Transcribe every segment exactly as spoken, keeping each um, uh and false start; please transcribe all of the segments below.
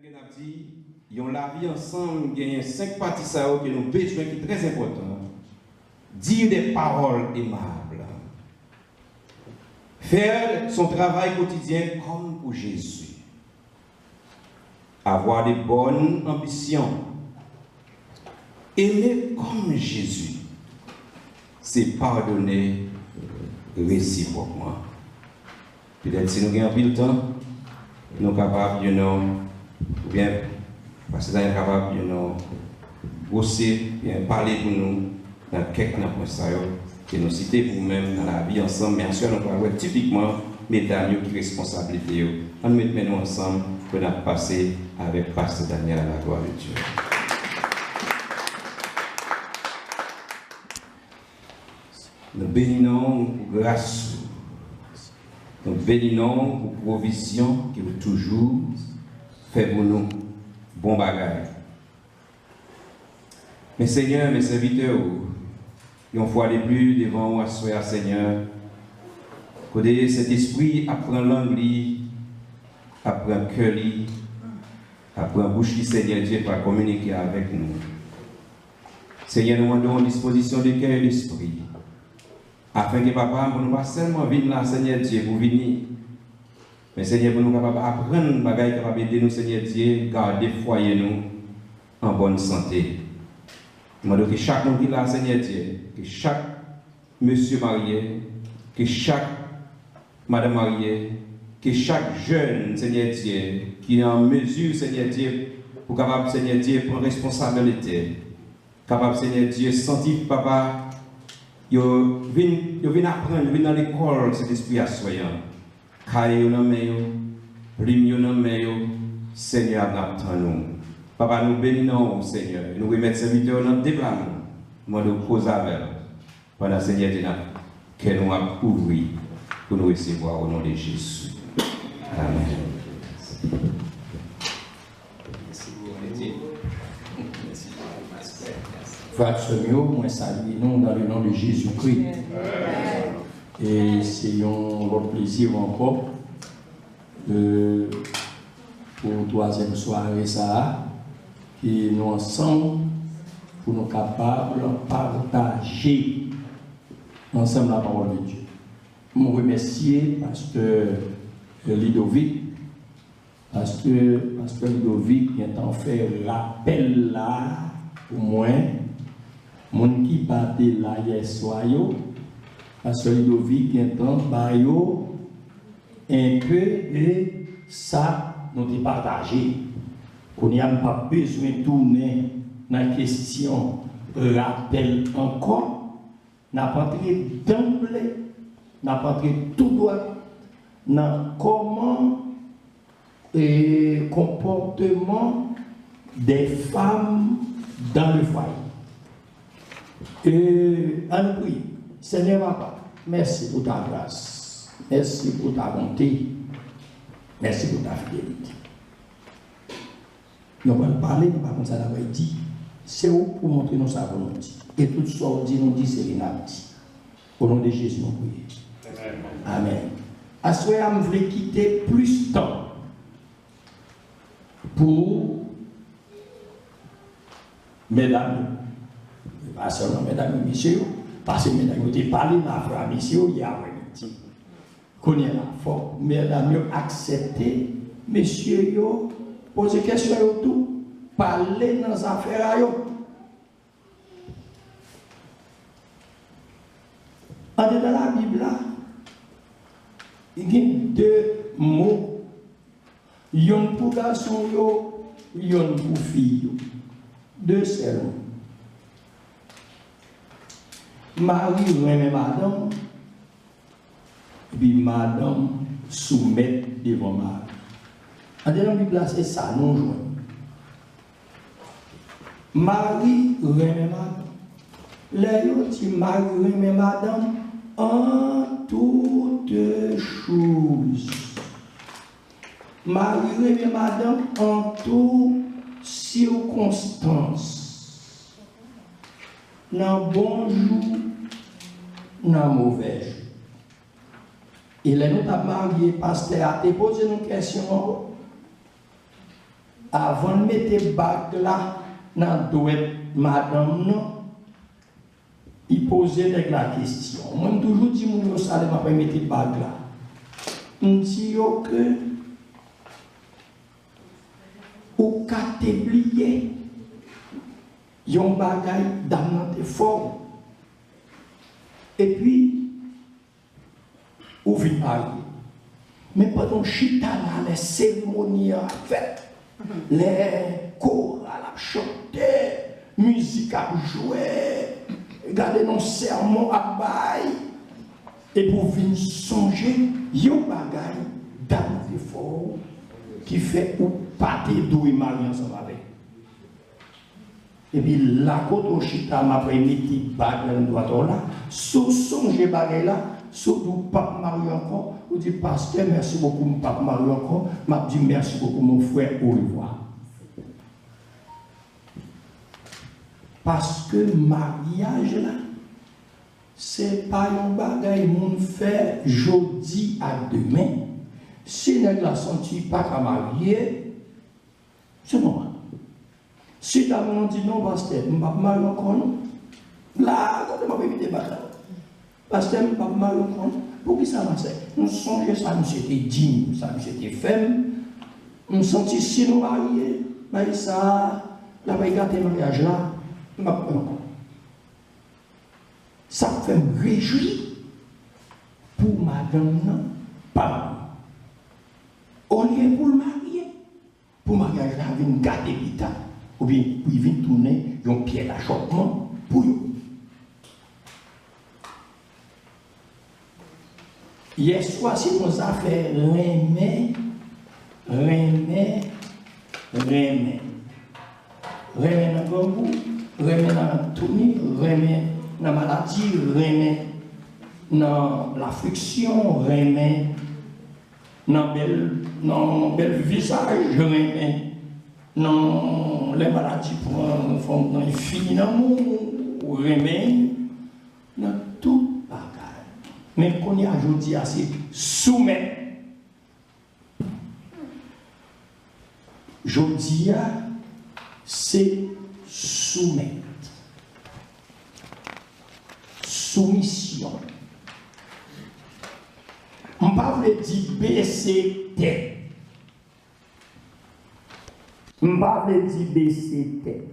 N ap di, yon lavi ansanm genyen senk pati sa yo ke nou bezwen ki trè enpòtan. Dire des paroles aimables. Faire son travail quotidien comme pour Jésus. Avoir de bonnes ambitions. Aimer comme Jésus. Se pardonner réciproquement. Petèt si nou gen anpil tan, nou kapab, you know, oubyen pastè Daniel kapab, you know, gwose, oubyen pale pou nou nan kèk nan pwen sa yo ke nou site pou nou menm nan lavi ansanm. Men aswè nou pral wè tipikman medam yo ki responsablite yo. Ann met men nou ansanm pou n ap pase avèk pastè Daniel à la gloire de Dieu. Nou beni non w pou gras ou. Nou beni non w pou pwovizyon ke w toujou fè pou nou. Bon bagay. Men Senyè, men sèvitè w, yon fwa de pli devan w aswè a, Senyè, kote Sentespri ap pran lang li, ap pran kè li, ap pran bouch li, Senyè Dye, pou l kominike avèk nou. Senyè, nou mande w dispozisyon de kè e lespri, afenke, Papa, pou nou pa sèlman vin la, Senyè Dye, pou vini, men, Senyè, pou nou kapab aprann bagay ki kapab ede nou, Senyè Dye, gade fwaye nou an bòn sante. Nou mande w ke chak moun ki la, Senyè Dye, ke chak mesye marye, ke chak madanm marye, ke chak jèn, Senyè Dye, ki an mezi, Senyè Dye, pou kapab, Senyè Dye, pran responsabilite, kapab, Senyè Dye, santi, Papa, yo vin, yo vin aprann, yo vin nan lekòl Sentespri aswè a. Kaye yo nan men yo, plim yo nan men yo, Senyè ap, ap tann ou. Papa, nou beni non w, Senyè. Nou remèt sèvitè w nan de bra nou. Nou mande w koze avè l. Pandan Senyè Dye n ap, kè nou ap ouvri pou nou resevwa o non de Jezi. Amèn. Frè ak sè m yo, mwen salye nou dans le nom de Jésus-Christ. E se yon lòt plezi ankò, e, pou twazyèm sware sa a, ke nou ansanm pou nou kapab pataje ansanm la parole de Dieu. Mwen remèsye pastè Ludovic, pastè, pastè Ludovic gentan fè rapèl la pou mwen. Moun ki pa te la yèswa yo, pastè Ludovic gentan ba yo enpe de sa nou te pataje. Kounye a, m p ap bezwen tounen nan kesyon rapèl ankò. N ap antre danble, n ap antre tou dwat nan kòman, e, comportement des femmes dans le foyer. E, ann priye. Senyè Papa, mèsi pou ta gras. Mèsi pou ta bonte. Mèsi pou ta fidelite. Nou pral pale, nou pa konn sa n ap di. Se ou pou montre nou sa pou nou di. E tout sa w di nou di, se li n ap di. O non de Jezi, nou priye. Amèn. Aswè a, m vle kite plis tan pou medam yo. E pa sèlman medam yo, mesye yo. Paske medam yo te pale nan afè a mesye yo yè aprèmidi. Kounye a la, fòk medam yo aksepte mesye yo poze kesyon yo tou, pale nan zafè a yo. Andedan Labib la, gen de mo, yonn pou gason yo, yonn pou fi yo. De sèl mo. Mari renmen madanm, epi madanm soumèt devan mari. Andedan Bib la, se sa nou jwenn. Mari renmen madanm. Lè yo di mari renmen madanm, en toutes choses. Mari renmen madanm an tou sikonstans. Nan bon jou, nan movè jou. E lè nou t ap marye, pastè a te poze nou kesyon an, Avan l mete bag la nan dwèt madanm nan, li poze nèg la kesyon. Mwen, m toujou di moun yo sa lè m ap mete bag la. M di yo ke ou ka te bliye yon bagay dam nan te fè w. Epi, ou vin marye. Men pandan w chita la, lè seremoni an ap fèt, lè koral ap chante, mizik ap jwe, gade non sèmon ap bay, epi w vin sonje yon bagay dam te fè w ki fè ou pa te dwe marye ansanm avè l. Epi la kote w chita, m ap mete bag nan dwèt ou la. Si w sonje bagay la, si w di w p ap marye ankò, ou di, pastè, mèsi bokou, m p ap marye ankò, m ap di, mèsi bokou, mon frè, orevwa. Paske maryaj la, se pa yon bagay moun fè jodi ak demen. Si nèg la santi li pa ka marye, se nòmal. Si dam nan di, non, pastè, m p ap marye ankò, non. La, kote m ap evite bak la. Pastè, m p ap marye ankò, non. Poukisa, pastè? M sonje sa misye te di m, sa misye te fè m. M santi si nou marye, bay sa, l ap gate maryaj la, m p ap marye ankò. Sa fè m rejwi pou madanm nan pa marye. Olye pou l marye, pou maryaj la vin gate pita, oubyen pou l vin tounen yon pyès dachòkman pou yo. Yèswa, se yon zafè renmen, renmen, renmen. Renmen nan grangou, renmen nan touni, renmen nan maladi, renmen nan lafliksyon, renmen nan bèl, nan bèl vizaj, renmen nan lè maladi pran fanm nan, fini nan moun, renmen nan tout bagay. Men kounye a, jodi a, se soumèt. Jodi a, se soumèt. Soumisyon. M pa vle di bese tèt. M pa vle di bese tèt.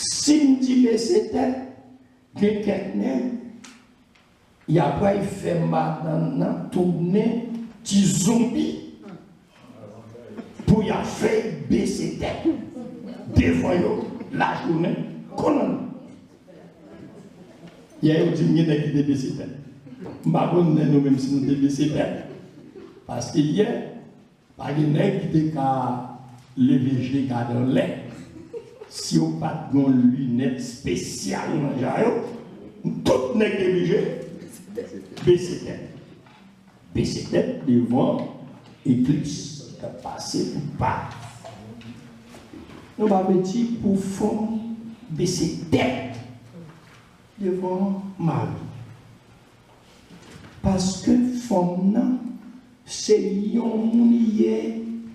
Si m di bese tèt, gen kèk nèg, y ap pral fè madanm nan tounen ti zonbi pou y ap fè bese tèt devan yo lajounen. Konnen. Yè, yo di m gen nèg ki te bese tèt. M pa konn lè nou menm si nou te bese tèt. Paske yè, pa gen nèg ki te ka leve je gade anlè. Si yo pa t gen yon linèt espesyal nan ja yo, tout nèg te blije bese tèt. Bese tèt devan eklips k ap pase pou pa. Nou pa vle di pou fanm bese tèt devan mari. Paske fanm nan se yon moun li ye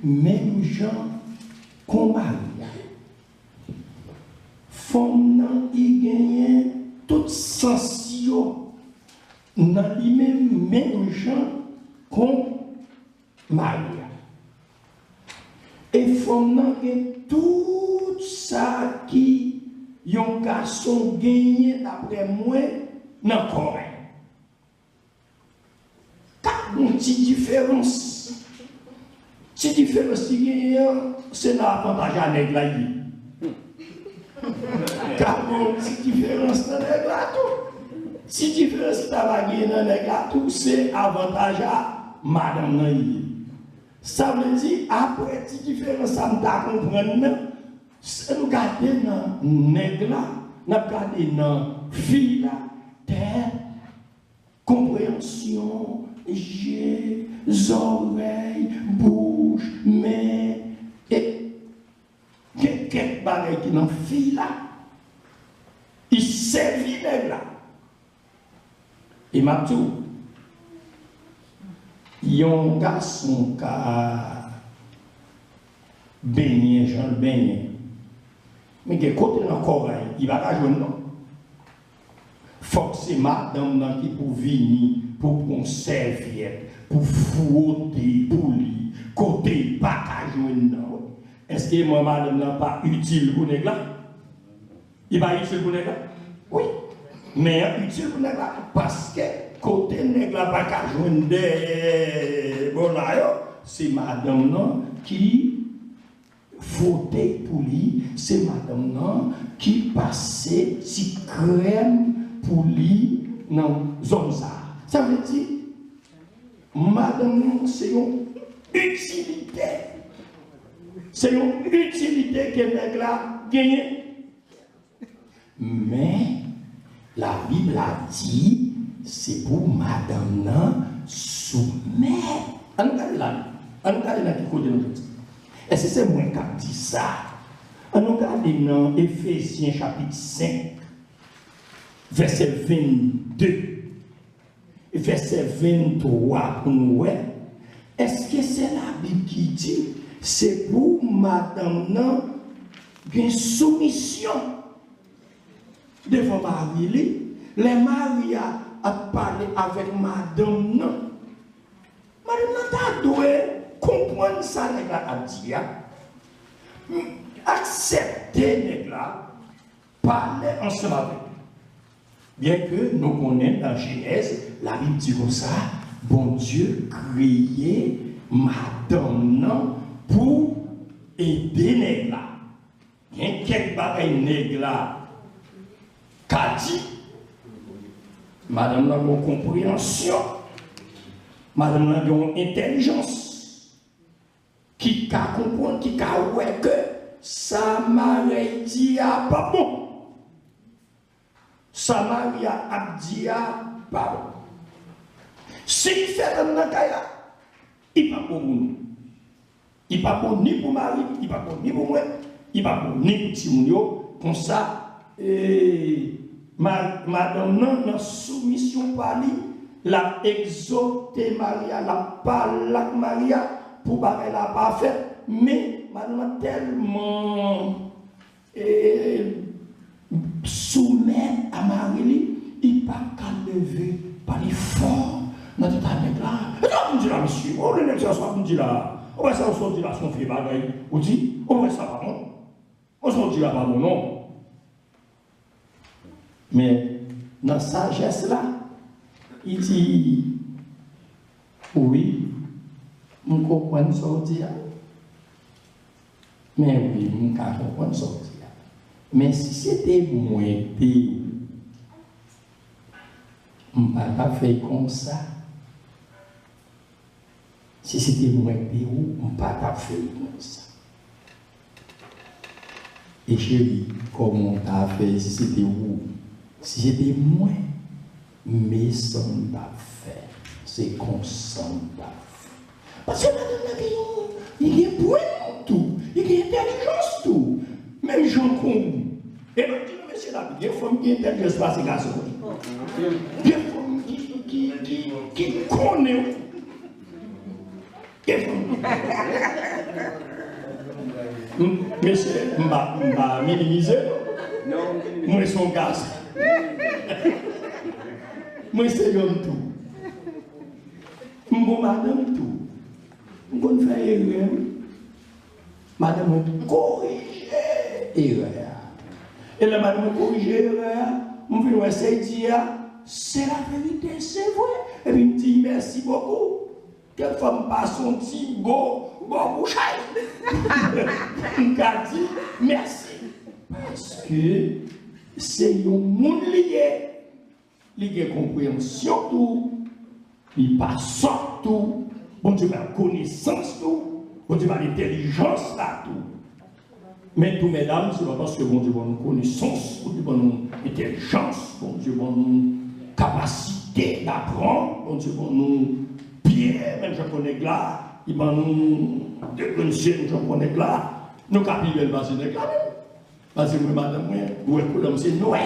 menm jan kon mari a. Fanm nan li genyen tout sans yo nan li menm, menm jan kon mari a. E fanm nan gen tout sa ki yon gason genyen, daprè mwen, nan kò l. Ka gen yon ti diferans. Ti diferans li genyen an, se nan avantaj a nèg la li ye. Ka gen yon ti diferans nan nèg la tou. Ti diferans ki ta va genyen nan nèg la tou, se avantaj a madanm nan li ye. Sa vle di, apre ti diferans sa m ta konprann nan, si nou gade nan nèg la, n ap gade nan fi la, tèt, konpreyansyon, je, zòrèy, bouch, men, e gen kèk bagay ki nan fi la, li sèvi nèg la. E m ap di w, yon gason ka Benyen jan l benyen. Men gen kote nan kò a li pa ka jwenn non. Fòk se madanm nan ki pou vini pou pran sèvyèt, pou fwote pou li, kote l pa ka jwenn nan. Èske men madanm nan pa itil pou nèg la? Li pa itil pou nèg la? Wi. Men an itil pou nèg la. Paske kote nèg la pa ka jwenn dèyè bò la yo, se madanm nan ki fwote pou li, se madanm nan ki pase ti krèm pou li nan zòn sa. Sa vle di, madanm nan se yon itilite. Se yon itilite ke nèg la genyen. Men, Labib la di, se pou madanm nan soumèt. Ann nou gade la. Ann nou gade nan ki kote nou soti. Èske se mwen k ap di sa? Ann nou gade nan Efezyen chapit senk, vèsè vennde. Vèsè venntwa pou nou wè, èske se Labib ki di se pou madanm nan gen soumisyon devan mari li? Lè mari a ap pale avèk madanm nan, madanm nan ta dwe konprann sa nèg la ap di a, aksepte nèg la pale ansanm avèk li. Byenke nou konnen nan Jenèz, Labib di konsa, Bondye kreye madanm nan pou ede nèg la. Gen kèk bagay nèg la ka di, madanm nan gen yon konpreyansyon, madanm nan gen yon entèlijans ki ka konprann, ki ka wè ke sa mari a di a pa bon. Sa mari a ap di a pa bon. Si li fè l nan kay la, li pa bon pou nou. Li pa bon ni pou mari, li pa bon ni pou mwen, li pa bon ni pou timoun yo. Konsa, e, ma-, madanm nan, nan soumisyon pa li, l ap egzòte mari a, l ap pale ak mari a pou bagay la pa fèt. Men, madanm nan tèlman e, soumèt a mari li, li pa ka leve pa li fò nan tèt a nèg la. E sa w ap di la, mesye? Ou wè nèg sa, sa w ap di la? Ou wè sa w sot di la, se yon vye bagay ou di? Ou wè sa pa bon? Ou sa w di la pa bon, non. Men, nan sajès la, li di, wi, m konprann sa w di a. Men wi, m ka konprann sa w di a. Men si se te mwen k te ou, m pa t ap fè l konsa. Si se te mwen k te ou, m pa t ap fè l konsa. E cheri, kòman w ta fè si se te ou? Si se te mwen, men sa m t ap fè, se konsa m t ap fè. Paske madanm nan gen yon, li gen pwen tou, li gen entèlijans tou. Menm jan kon ou. E nou di nou, mesye dam, gen fanm ki entèlijans pase gason. Gen fanm ki, ki, ki, ki konnen. Gen fanm ki konnen. M-, mesye, m pa, m pa minimize, non. Mwen se yon gason. Mwen se yonm tou. M gon madanm tou. M konn fè erè, wi. Madanm mwen korije erè a. E lè madanm mwen korije erè a, m vin wè sa l di a, se laverite, se vre. Epi m di, mèsi bokou. Kèk fwa m pase yon ti bo bò bouch a l. M ka di mèsi. Paske se yon moun li ye. Li gen konpreyansyon tou, li pa sòt tou, Bondye ba l konesans tou, Bondye ba l entèlijans la tou. Men tou, medam, se pa paske Bondye ban nou konesans, Bondye ban nou entèlijans, Bondye ban nou kapasite daprann, Bondye ban nou pye, menm jan k nèg la, li ban nou de grenn zye, menm jan k nèg la, nou ka pi bèl pase nèg la menm. Paske mwen, madanm mwen, ou wè koulè m se nwè.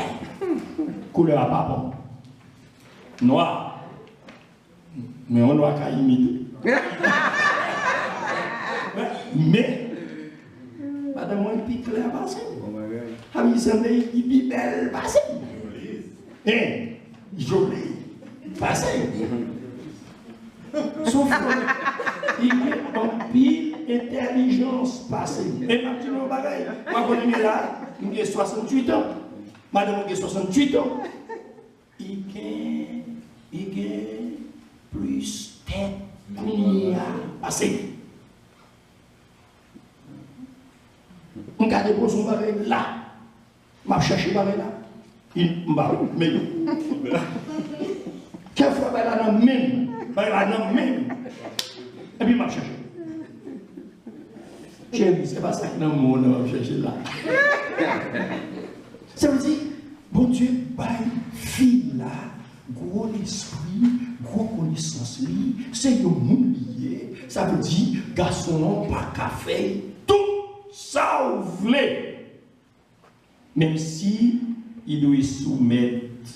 Koulè a pa bon. Nwa. Men yon nwa ka imite. Men, Madanm mwen pi klè pase m. Bon bagay. Sa vle di sanble li pi bèl pase m. Hein? Joli pase m. Sof li gen anpil entèlijans pase m. E m ap di nou yon bagay. Mwen konnen m ye la, m gen swasanntuit an. Madanm mwen gen swasanntuit an. Li gen, li gen plis tèt kounye a pase m. M ka depoze yon bagay la. M ap chèche bagay la. M pa wè, men kèk fwa bagay la nan men m. Bagay la nan men m. Epi m ap chèche. Cheri, se pa sa k nan men w nan m ap chèche la. Sa vle di, Bondye bay fi la gwo lespri, gwo konesans li, se yon moun li ye. Sa vle di, gason an pa ka fè tout sa w vle. Menm si li dwe soumèt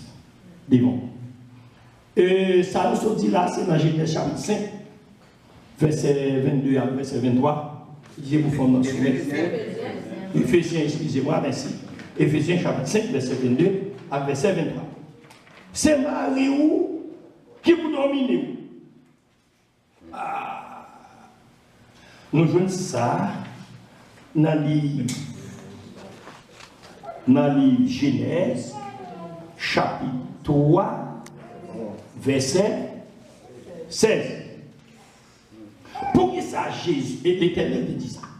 devan w. E, sa nou sot di la, se nan Jenèz chapit senk, vèsè vennde ak vèsè venntwa. Li di pou fanm nan soumèt. Efezyen, eskize mwa, mèsi. Efezyen chapit senk, vèsè vennde ak vèsè venntwa. Se mari w ki pou domine w. Ah. Nou jwenn sa nan liv, nan liv Jenèz, chapit twa, vèsè sèz. Poukisa Jezi, e Letènèl te di sa?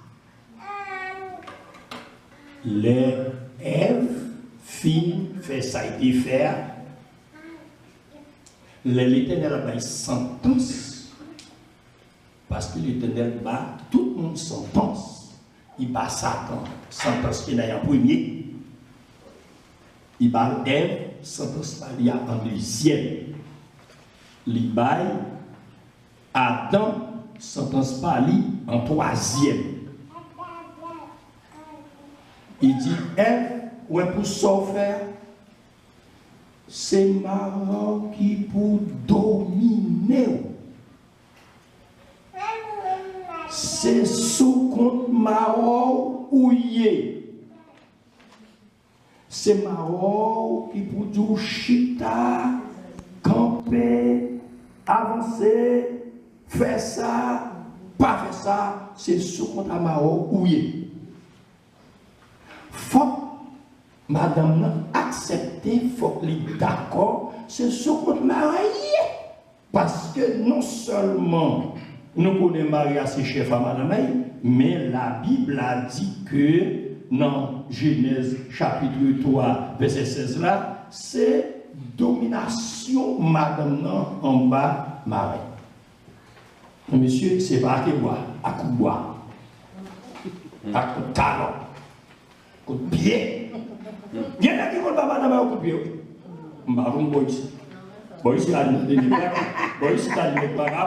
Lè Èv fin fè sa l te fè a, lè Letènèl ap bay santans, paske Letènèl ba tout moun santans, li ba Satan santans penal an premye, li ba Èv santans pa li a an dezyèm, li bay Adan santans pa li an twazyèm. Li di, Èv, ou wè pou sa w fè a, se mari w ki pou domine w. Se sou kont mari w ou ye. Se mari w ki pou di w chita, kanpe, avanse, fè sa, pa fè sa, se sou kont a mari w ou ye. Fòk madanm nan aksepte, fòk li dakò, se sou kont mari l ye. Paske non sèlman nou konnen mari a se chèf a madanm li, men Labib la di ke nan Jenèz chapit twa, vèsè sèz la, se dominasyon madanm nan anba mari. Mesye, se pa ak bwa, ak kout bwa, ak kout talon. Kout pye. Gen nèg ki konn ba madanm yo kout pye, wi. M pa konn bò isi. Bò isi la, nèg pa ka. Bò isi la, nèg pa ka.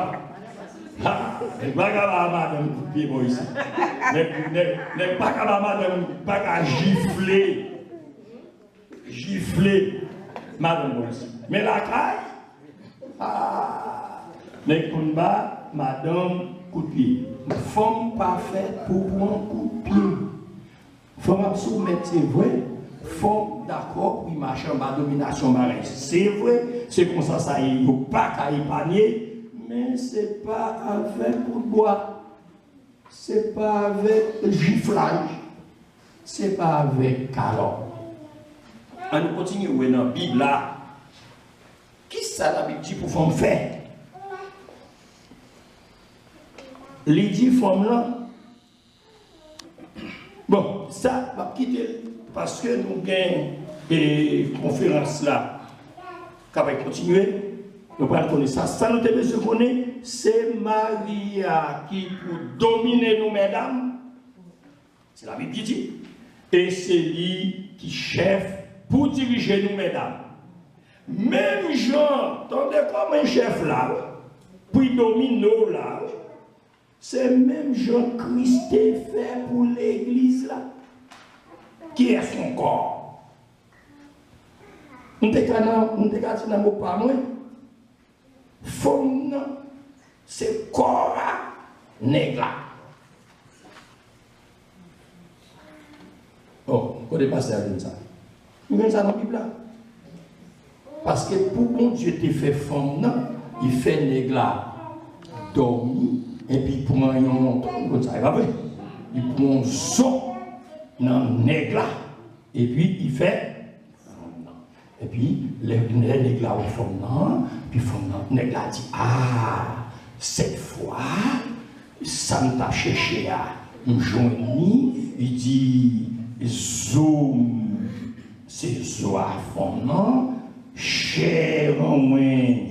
Ha, nèg pa ka ba madanm kout pye bò isi. Nèg, nèg, nèg pa ka ba madanm, pa ka jifle. Jifle madanm bò isi. Men lakay, ah, nèg konn ba madanm kout pye. Fanm pa fèt pou pran kout pye. Fanm ap soumèt, se vre. Fanm dakò pou l mache anba dominasyon mari l, se vre. Se konsa sa ye, yo pa ka epanye. Men se pa avèk kout bwa. Se pa avèk jiflaj. Se pa avèk kalòt. Ann nou kontinye wè nan Bib la. Kisa Labib di pou fanm fè? Li di fanm lan, bon, sa, m ap kite l, paske nou gen, e, konferans la k ap kontinye, nou pral konnen sa. Sa nou te bezwen konnen, se mari a ki pou domine nou, medam. Se Labib ki di. E se li ki chèf pou dirije nou, medam. Menm jan, tande kòman chèf la, pou l domine w la, se menm jan Kris te fè pou legliz la. Kiyès ankò? M te ka nan, m te ka di nan mo pa mwen, fanm nan se kò a nèg la. Kote pastè a jwenn sa? Nou jwenn sa nan Bib la. Paske pou Bondye te fè fanm nan, li fè nèg la dòmi, epi li pran yon, tout moun konn sa, e pa vre? Li pran yon zo nan nèg la, epi li fè fanm nan. Epi, lè, lè nèg la wè fanm nan, epi fanm nan, nèg la di, "Ah, cette fois, sa m t ap chèche a, m jwenn li." Li di, "Zo m, se zo a fanm nan, chè an mwen,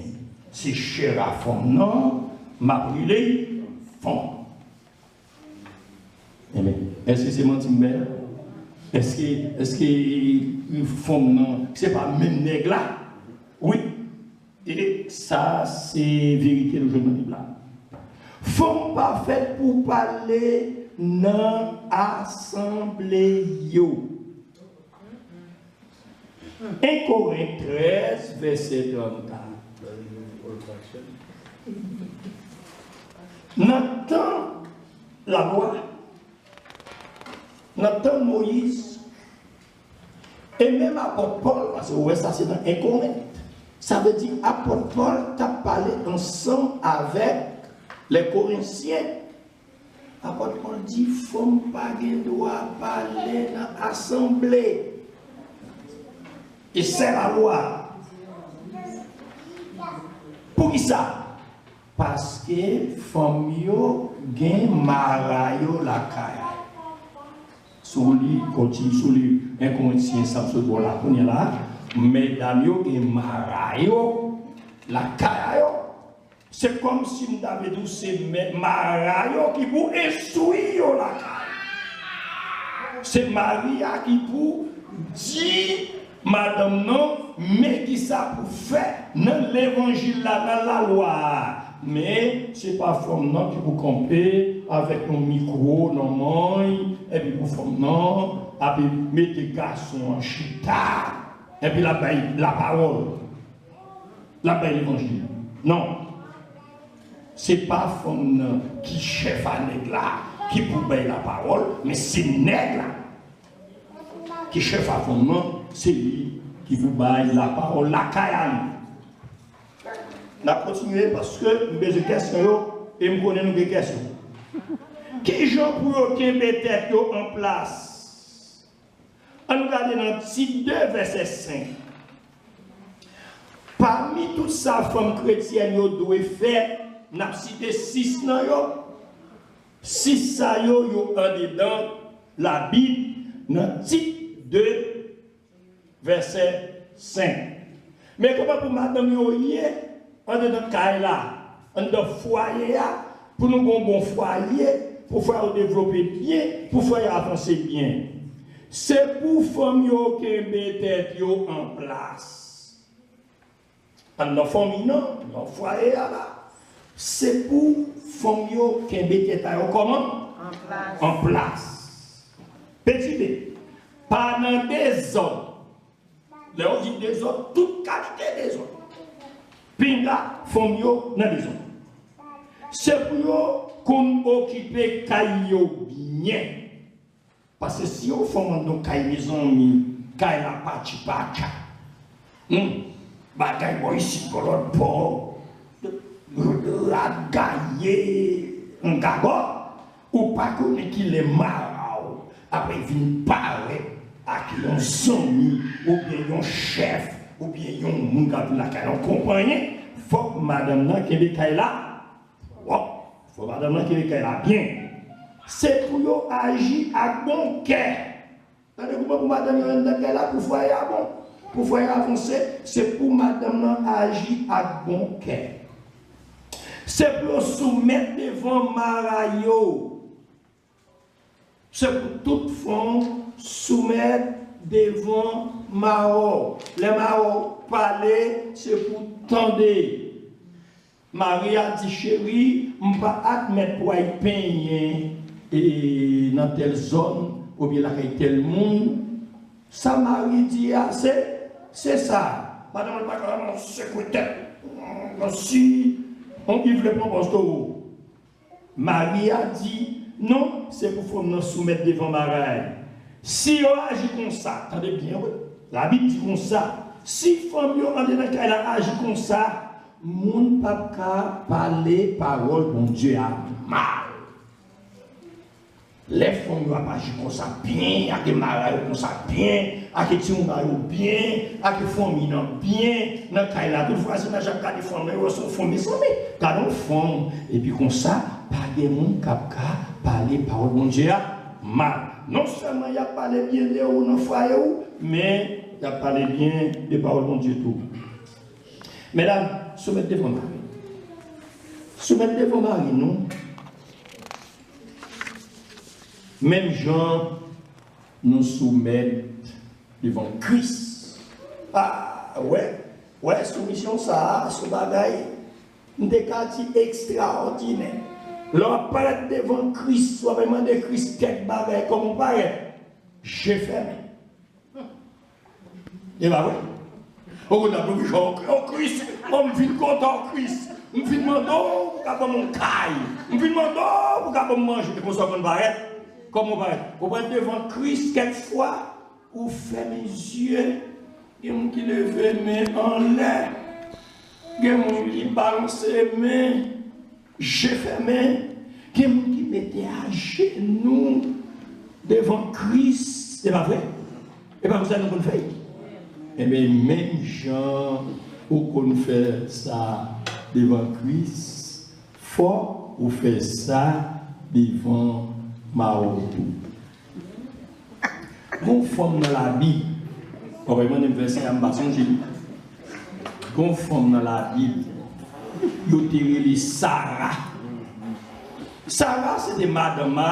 se chè a fanm nan, m ap rele fanm." Amen. Èske se manti m bay la? Èske, èske fanm nan, se pa menm nèg la? Wi. E sa, se verite nou jwenn nan Bib la. Fanm pa fèt pou pale nan asanble yo. En Korent trèz, vèsè trannkat. Nan tan lalwa, nan tan Moyiz, e menm apot Pòl, paske ou wè sa se nan en Korent, sa vle di apot Pòl t ap pale ansanm avèk lè Korentyen. Apot Pòl di fanm pa gen dwa pale nan asanble. E se lalwa. Poukisa? Paske fanm yo gen mara yo lakay. Si w li, kontinye, si w li en Korentyen, sa m sot ba w la kounye a la, medam yo gen mara yo lakay yo. Se kòmsi m ta vle di w se mè-, mara yo ki pou enstwi yo lakay. Se mari a ki pou di madanm nan, men kisa pou fè nan levanjil la, nan lalwa a. Men, se pa fanm nan ki pou kanpe avèk yon mikwo nan men l, epi pou fanm nan ap mete gason an chita, epi l ap bay lapawòl. L ap bay levanjil. Non. Se pa fanm nan ki chèf a nèg la ki pou bay lapawòl, men se nèg la ki chèf a fanm nan, se li ki pou bay lapawòl lakay a li. N ap kontinye paske m bezwen kèsyon yo e m konnen nou gen kèsyon. Kijan pou yo kenbe tèt yo an plas? Ann nou gade nan Tit de, vèsè senk. Pami tout sa fanm kretyèn yo dwe fè, n ap site sis nan yo. Sis sa yo, yo andedan Labib nan Tit de, vèsè senk. Men kòman pou madanm yo ye andedan kay la, anndan fwaye a, pou nou gen yon bon fwaye, pou fwaye yo devlope byen, pou fwaye yo avanse byen. Se pou fanm yo kenbe tèt yo an plas. Anndan fanmi nan, nan fwaye a la, se pou fanm yo kenbe tèt a yo kòman? An plas. An plas. Peti de, pa nan dezòd. Lè yo di dezòd, tout kalite dezòd. Pinga, fanm yo nan dezòd. Se pou yo konn okipe kay yo byen. Paske si yon fanm anndan kay, mezanmi, kay la patipatya. Hmm. Bagay bò isit, bò lòt bò. Rad gaye, yon gagòt. Ou pa konnen kilè mara w apre vin parèt ak yon zanmi, oubyen yon chèf, oubyen yon moun k ap vin lakay la, yon konpanyen, fòk madanm nan kenbe kay la pwòp. Fòk madanm nan kenbe kay la byen. Se pou yo aji ak bon kè. Tande kouman pou madanm yo anndan kay la, pou fwaye a bon, pou fwaye a avanse, se pou madanm nan aji ak bon kè. Se pou yo soumèt devan mara yo. Se pou tout fanm soumèt devan mara w. Lè mara w pale, se pou tande. Mari a di, "Cheri, m pa admèt pou w al penyen, e, nan tèl zòn, oubyen lakay tèl moun." Sa mari di a, se, se sa. Madanm li pa ka, non, sekwe tèt. Kòmsi, on ki vle pran pòz towo. Mari a di, "Non, se pou fanm nan soumèt devan mara a." Si yo aji konsa, tande byen, wi. Labib di konsa, si fanm yo anndan nan kay la aji konsa, moun p ap ka pale pawòl Bondye a mal. Lè fanm yo ap aji konsa byen, ak demari yo konsa byen, ak timoun yo byen, ak fanmi nan byen, nan kay la, tout vwazinaj ap gade fanm nan, yo wè se yon fanm, mezanmi, gade yon fanm. Epi konsa, pa gen moun k ap ka pale pawòl Bondye a mal. Non sèlman y ap pale byen de ou nan fwaye ou, men y ap pale byen de pawòl Bondye tou. Medam, soumèt devan mari. Soumèt devan mari nou. Menm jan nou soumèt devan Kris. Ah, wè, wè, soumisyon sa a, se yon bagay, m te ka di ekstraòdinè. Lè w ap parèt devan Kris, w ap mande Kris kèk bagay, kòman w parèt? Je fèmen. E pa vre? Ou konn ap reflechi, o Kris, o m vin kontan, o Kris. M vin mande w pou ka ban m yon kay. M vin mande w pou ka ban m manje. E konsa w konn parèt? Kòman w parèt? Ou parèt devan Kris kèk fwa, ou fèmen zye. Gen moun ki leve men anlè. Gen moun ki balanse men. Je fèmen, gen moun ki mete ajenou devan Kris, se pa vre? E pa konsa nou konn fè? Ebyen, menm jan ou konn fè sa devan Kris, fòk ou fè sa devan mari w tou. Gon fanm nan Labib, w ap mande m vèsè a, m pa sonje. Gon fanm nan Labib, yo te rele Sara. Sara, se te madanm a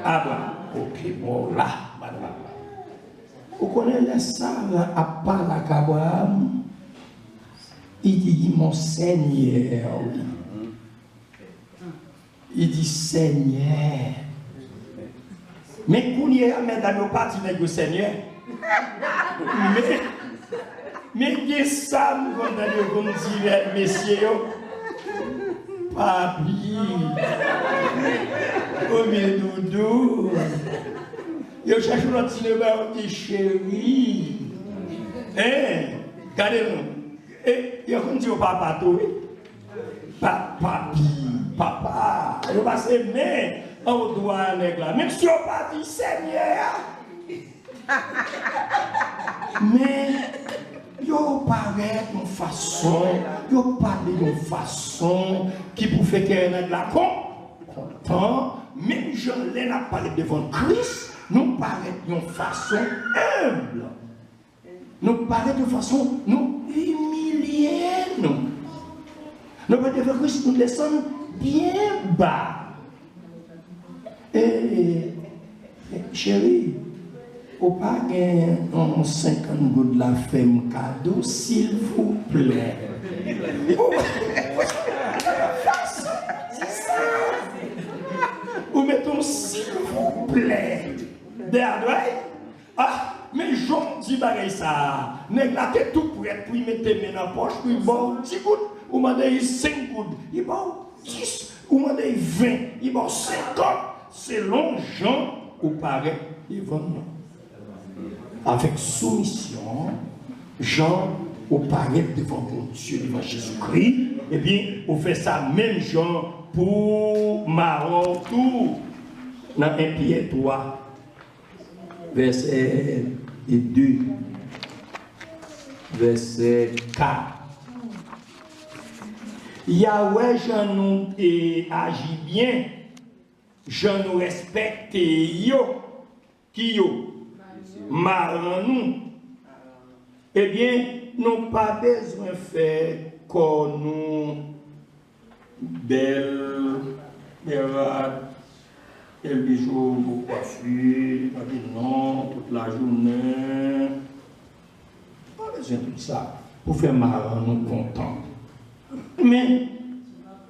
Abraram. Oke, bon, la, madanm Abraram. Ou konnen lè Sara ap pale ak Abraram, li di, mon Seigneur, wi. Li di, Senyè. Men kounye a, medam yo pa di nèg yo Senyè. Men, men gen sa m konn tande yo konn di lè mesye yo, papi, oubyen doudou. Yo chèche yon lòt ti non ba yo, ti cheri. Hein? Gade non. E yo konn di yo papa tou, wi. Pa, papi, papa. Yo pase men anwo dwa a nèg la. Menm si yo pa di Senyè a. Men yo parèt yon fason, yo pale yon fason ki pou fè kè nèg la kon, kontan. Menm jan lè n ap parèt devan Kris, nou parèt yon fason enb. Nou parèt yon fason, nou imilye nou. Nou pa devan Kris, nou desann byen ba. E, e, cheri, ou pa gen yon senkant goud la, fè m kado, silvouplè. Ou, ou met yon silvouplè dèyè dwèt. Ah, men jan w di bagay sa a, nèg la te tou prèt pou l mete men nan pòch, pou l ba w di goud, ou mande l senk goud, li ba w dis, ou mande l ven, li ba w senkant, selon jan ou parèt devan l nan. Avèk soumisyon, jan ou parèt devan Bondye, devan Jezikri, ebyen, ou fè sa menm jan pou mari w tou. Nan en Pyè twa, vèsè de, vèsè kat. Y a wè jan nou, e, aji byen, jan nou respekte yo, ki yo? Maran nou. Ebyen, nou pa bezwen fè kò nou bèl, bèl rad, bèl bijou, bon kwafi, anpil non, tout lajounen. Pa bezwen tout sa pou fè maran nou kontan. Men,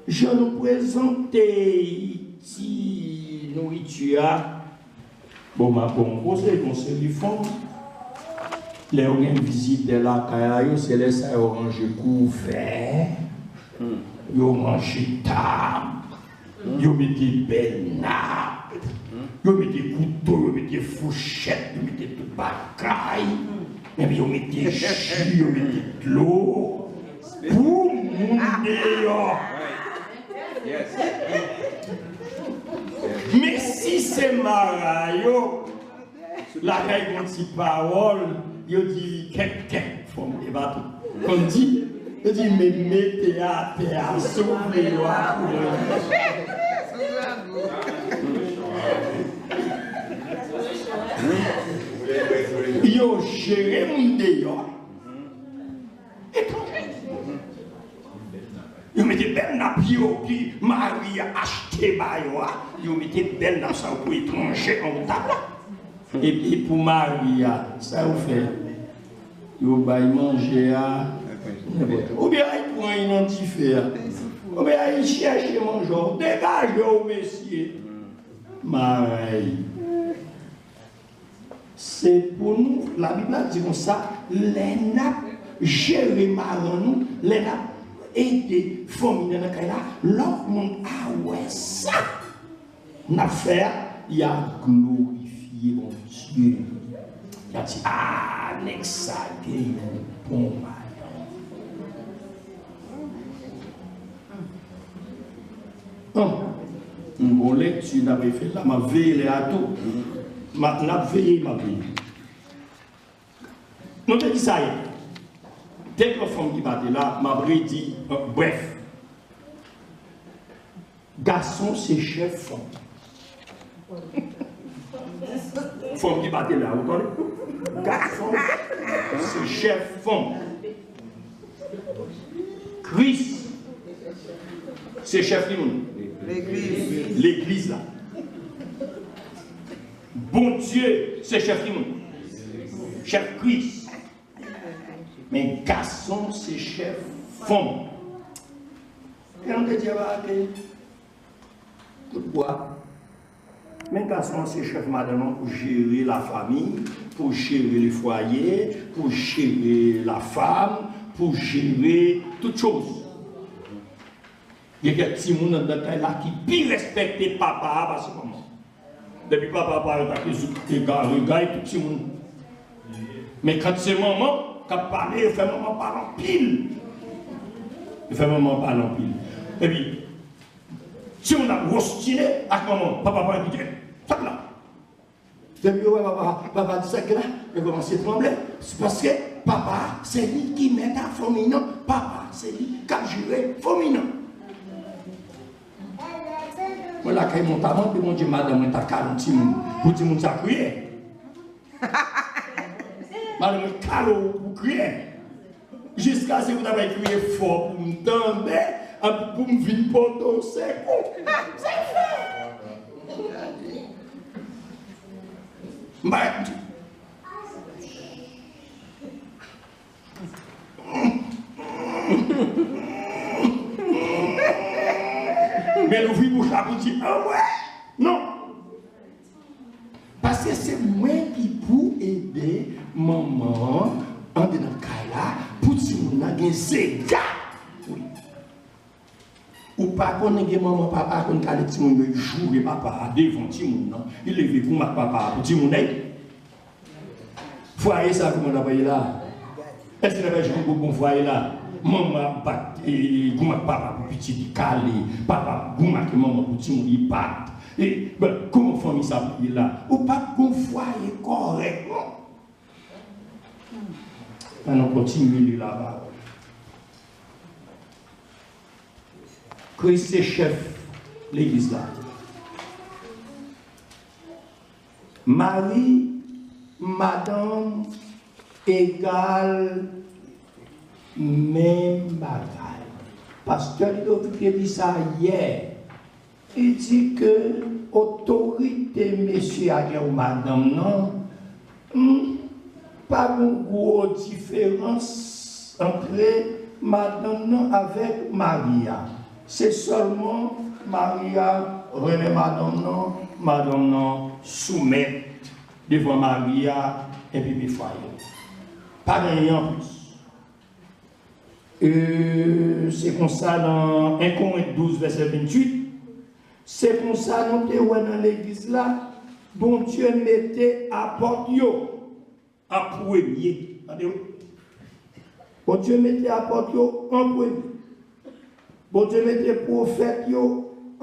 jan nou prezante ti nouriti a, bon, m ap ba w yon konsèy, konsèy li fon. Lè yo gen vizitè lakay a yo, se lè sa yo ranje kouvè, yo ranje tab, yo mete bèl nap, yo mete kouto, yo mete mete fouchèt, yo mete tout bagay, epi yo mete ji, yo mete dlo pou moun deyò. Men si se mara yo, lakay gon ti pawòl, yo di kèk kèk. Fòm e pa tou. Konn di, yo di men mete atè a, soufle yo a kouri. Yo jere moun deyò. Etranje. Yo mete bèl nap yo ki mari a achte ba yo a. Yo mete bèl nap sa yo pou etranje anwo tab la. Epi pou mari a, sa yo fè? Yo bay manje a nenpòt. Oubyen ay pran nan dife a. Oubyen ay chèche manje w. Degaje w, mesye. Marèy. Se pou nou, Labib la di konsa, lè n ap jere maran nou, lè n ap ede fanmi nan nan kay la, lòt moun a wè sa n ap fè a, y a glorifye Bondye. Y a di, a, nèg sa gen yon bon madanm. An, yon bon lekti n ap fè la, m ap veye lè a tou. M ap, n ap veye, m ap veye. Nou te di sa yè. Te gen yon fanm ki pa te la, m ap redi, brèf. Gason se chèf fanm. Fanm ki pa te la, ou tande? Gason se chèf fanm. Kris se chèf ki moun? Legliz. Legliz la. Bondye se chèf ki moun? Chèf Kris. Men gason se chèf fanm. E nou te di a pa ke tout bwa. Men gason an se chèf madanm an pou jere lafami, pou jere le foyer, pou jere la femme, pou jere tout choz. Gen kèk timoun anndan kay la ki pi respekte papa a pase manman. Depi papa a parèt ak yon zoup egare, gay tout timoun. Men kan se manman k ap pale, yo fè manman pale anpil. Yo fè manman pale anpil. Epi, timoun ap ostine ak manman, papa pa envite. Sa k la? Depi yo wè papa, papa di sa k la, yo kòmanse tranble. Se paske papa a, se li ki mèt a fanmi nan. Papa a, se li k ap jere fanmi nan. Mwen lakay mwen, ta mande Bondye madanm mwen ta kale yon timoun. Pou timoun sa kriye. Madanm mwen kale w pou kriye. Jiskaske ou ta bay kriye fò pou m tande, epi pou m vin pote w sekou. Sa k fè? M pa Men louvri bouch la pou di, anmwe, non. Paske se mwen ki pou ede manman an anndan kay la pou timoun nan gen zega pou li. Ou pa konnen gen manman papa konn kale timoun yo, li joure papa a devan timoun nan, li leve goumen ak papa a pou timoun nan. Fwaye sa kòman l ap ye la? Èske n ap jwenn yon bon fwaye la? Manman ap bat, e, goumen ak papa pou pitit li kale, papa ap goumen ak manman pou timoun li bat. E, bon, kòman fanmi sa ap ye la? Ou pa t gon fwaye kòrèk non. Ann nou kontinye li la. Kris se chèf legliz la. Mari, madanm, egal, menm bagay. Pastè Ludovic te di sa yè. Li di ke otorite mesye a gen ou madanm nan, hmm, pa gen gwo diferans antre madanm nan avèk mari a. Se sèlman mari a renmen madanm nan, madanm nan soumèt devan mari a, epi men fwaye. Pa gen anyen anplis. E, se konsa nan en Korent douz, vèsè venntuit, se konsa nou te wè nan legliz la, Bondye mete apòt yo an premye. Tande wi. Bondye mete apòt yo an premye. Bondye mete pwofèt yo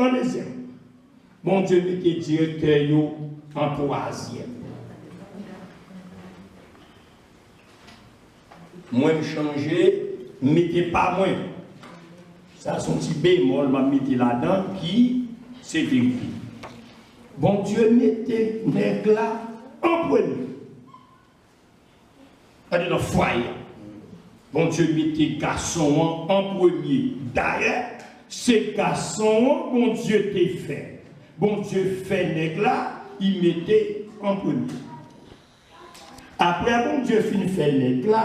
an dezyèm. Bondye mete direktè yo an twazyèm. Mwen, m chanje, m mete pa mwen. Sa se yon ti bemòl m ap mete ladan ki se verite. Bondye mete nèg la an premye. Gade nan fwaye a. Bondye mete gason an an premye. Dayè, se gason an Bondye te fè. Bondye fè nèg la, li mete an premye. Apre Bondye fin fè nèg la,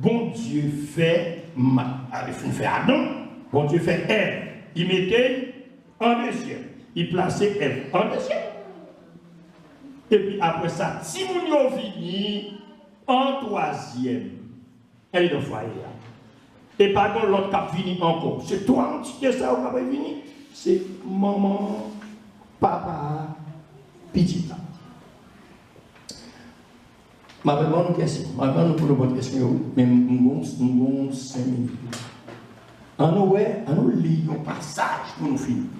Bondye fè ma, a, li fin fè Adan, Bondye fè Èv. Li mete l an dezyèm. Li plase Èv an dezyèm. Epi apre sa, timoun yo vini an twazyèm. Gade nan fwaye a. E pa gen lòt k ap vini ankò. Se twa antite sa yo k ap vini. Se manman, papa, pitit la. M ap ban nou kesyon. M ap ban nou pou nou pote kesyon yo, wi. Men m gon, m gon senk minit. Ann nou wè, ann nou li yon pasaj pou nou fini.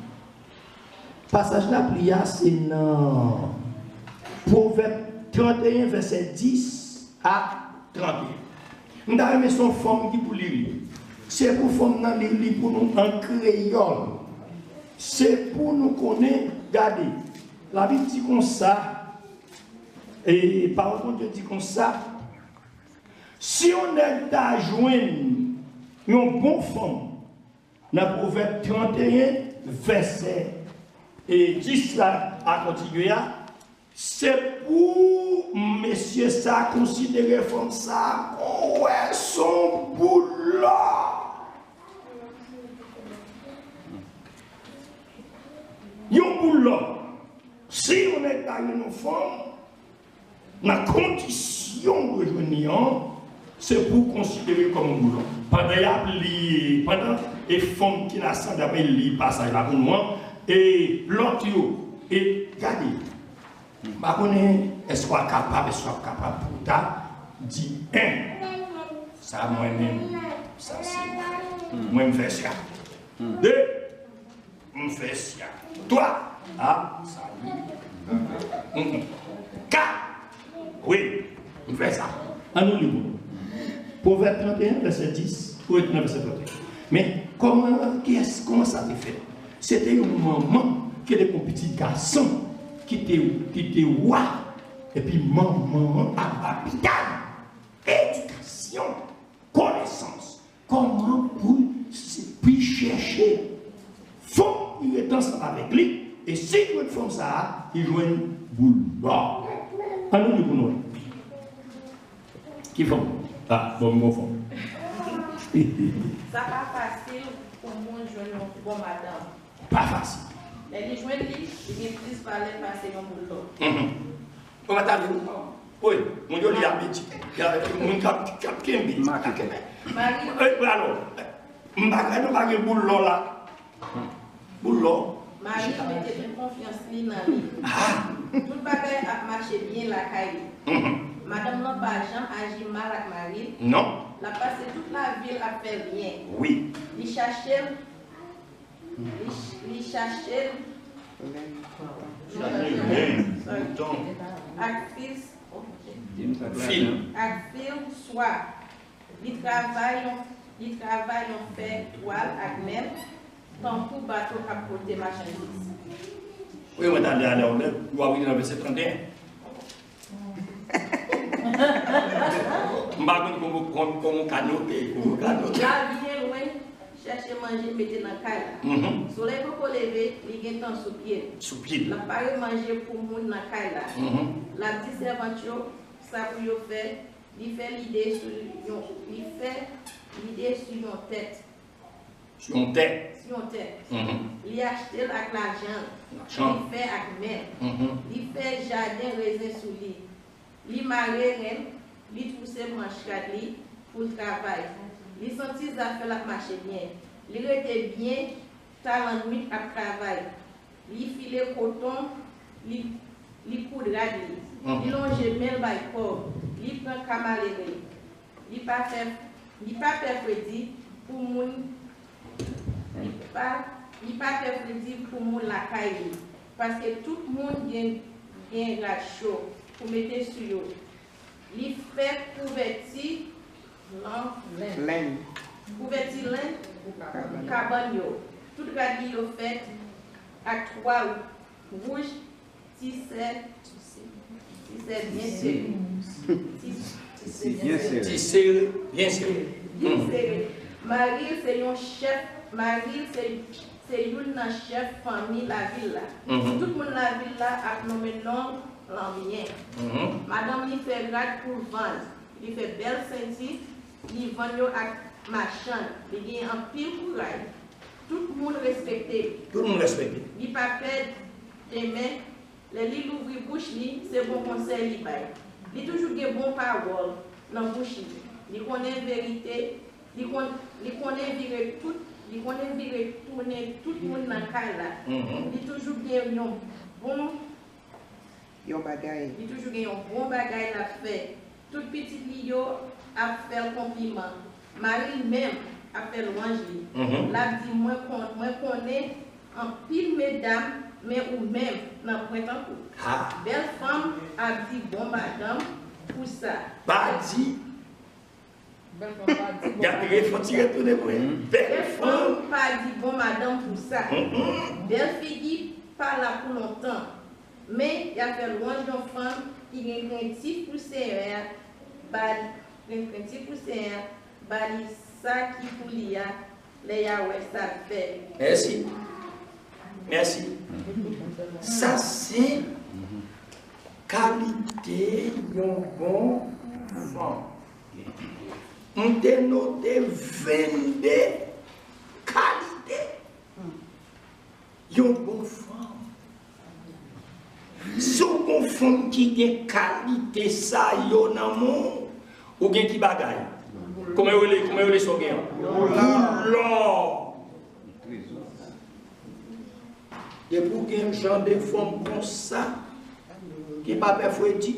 Pasaj n ap li a, se nan Pwovèb tranteyen, vèsè dis a tranteyen. M ta renmen se yon fanm ki pou li li. Se pou fanm nan li li pou nou an kreyòl. Se pou nou konnen, gade, Labib di konsa, e pawòl Bondye di konsa, si yon nèg ta jwenn yon bon fanm, nan Pwovèb tranteyen, vèsè, e, dis la a kontinye a, se pou mesye sa konsidere fanm sa a kon wè se yon boul lò. Yon boul lò. Si yon nèg ta jwenn yon fanm, nan kondisyon w jwenn li an, se pou w konsidere kòm yon boul lò. Pandan y ap li, pandan e fanm ki nan asanble ap li pasaj la pou nou an, e lòt yo, e gade, m pa konnen èske w a kapab, èske w ap kapab pou w ta di, en, sa mwen menm, sa se mwen, m fè sa. De, M fè sa. Twa. A, sa wi. Kat. Wi, m fè sa. Ann nou li pou nou. Pwovèb tranteyen, vèsè dis, pou rete nan vèsè tranteyen. Men, kòman, kiyès, kòman sa te fèt? Se te yon manman ki te gen yon pitit gason ki te, ki te wa. Epi manman an ap ba pitit li edikasyon, konesans. Kòman pou, pou chèche fanm pou ret ansanm avèk li, e si l jwenn fanm sa a, li jwenn boul lò. Ann nou li pou nou wè. Ki fanm? A, bon, bon fanm. Sa pa fasil pou moun jwenn yon bon madanm. Pa fasil. Lè li jwenn li, li gen plis valè pase yon boul lò. Mhm. Ou pa ta vin. Wi, moun yo li ap edi. Moun k ap, k ap kenbe. Make tèt. Mari. E, alò, m pa kwè nou pa gen boul lò la. Boul lò. Mari mete tout konfyans li nan li. Ah. Tout bagay ap mache byen lakay li. Mhm. Madanm lan pa janm aji mal ak mari l. Non. L ap pase tout lavi l ap fè l byen. Wi. Li chache l Li ch-, li chache l. Chache len, bouton. Ak fil. Fil. Ak fil swa. Li travay yon, li travay yon fè twal ak men l, tankou bato k ap pote machandiz. Wi, mwen tande alè w lè, w ap rive nan vèsè tranteyen. M pa konn kòman, kòman, kòman w ka note, kòman w ka note. L al byen lwen, chèche manje mete nan kay la. Mhm. Solèy poko leve, li gentan sou pye l. Sou pye l. L ap pare manje pou moun nan kay la. Mhm. L ap di sèvant yo sa pou yo fè, li fè lide sou yon, li fè lide sou yon tèt. Sou yon tè. Sou yon tè. Mhm. Li achte l ak lajan l. Lajan. Li fè ak men l. Mhm. Li fè jaden rezen sou li. Li mare ren l, li twouse manch rad li pou l travay. Li santi zafè l ap mache byen. Li rete byen ta lannwit ap travay. Li file koton, li, Li koud rad li. Li lonje men l bay pòv. Li pran ka malere. Li pa fè, li pa pè fredi pou moun, li pa, li pa pè fredi pou moun lakay li. Paske tout moun gen, gen rad cho pou mete sou yo. Li fè kouvèti lan, len. Len. Kouvèti len pou kabann yo. Tout rad li yo fèt ak twal wouj, tisè, tisè byen sere. Ti, tisè byen sere. Ti sere, byen sere. Byen sere. Mari l se yon chèf, mari l se, se youn nan chèf fanmi lavil la. Tout moun lavil la ap nonmen non l an byen. Madanm li fè rad pou l vann. Li fè bèl senti, li vann yo ak machann. Li gen anpil kouray. Tout moun respekte l. Tout moun respekte l. Li pa pè demen. Lè li louvri bouch li, se bon konsèy li bay. Li toujou gen bon pawòl nan bouch li. Li konnen verite, li kon, li konnen vire tout, li konnen vire tounen tout moun nan kay la. Li toujou gen yon bon Yon bagay. Li toujou gen yon bon bagay l ap fè. Tout pitit li yo ap fè l konpliman. Mari l menm ap fè lwanj li. L ap di, mwen kon, mwen konnen anpil medam, men ou menm, nan pwen tankou. Bèl fanm ap di bon madanm pou sa. Pa di. Bèl fanm pa di bon madanm pou sa. Gade, fò ti retounen pou mwen. Bèl fanm pa di bon madanm pou sa. Bèl figi pa la pou lontan. Men, y ap fè lwanj yon fanm ki gen krentif pou Senyè a, ba li, gen krentif pou Senyè a, ba li sa ki pou li a, lè y a wè sa l fè. Mèsi. Mèsi. Sa se kalite yon bon fanm. M te note vennde kalite yon bon fanm. Si w gon fanm ki gen kalite sa yo nan men w, ou gen ki bagay? Kòman yo rele, kòman yo rele sa w gen an? Boulò. Depi w gen jan de fanm konsa, ki pa pè fredi,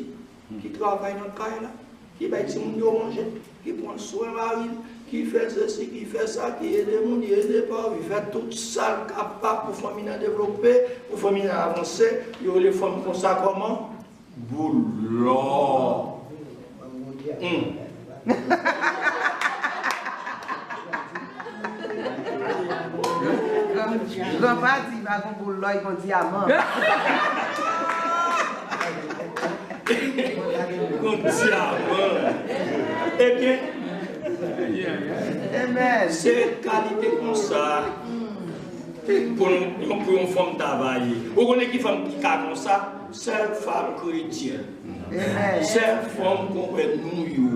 ki travay nan kay la, ki bay timoun yo manje, ki pran swen mari l, ki fè sesi, ki fè sa, ki ede moun, ki ede pa, ki fè tout sa l kapab pou fanmi nan devlope, pou fanmi nan avanse, yo rele fanm konsa kòman? Boulò. Hmm. Granpa di, pa gon boulò, gon dyaman. Gon dyaman. Ebyen, se kalite konsa pou yon, pou yon fanm ta va ye. Ou konnen ki fanm ki ka konsa? Sèl fanm kretyèn. Sèl fanm konprann nou yo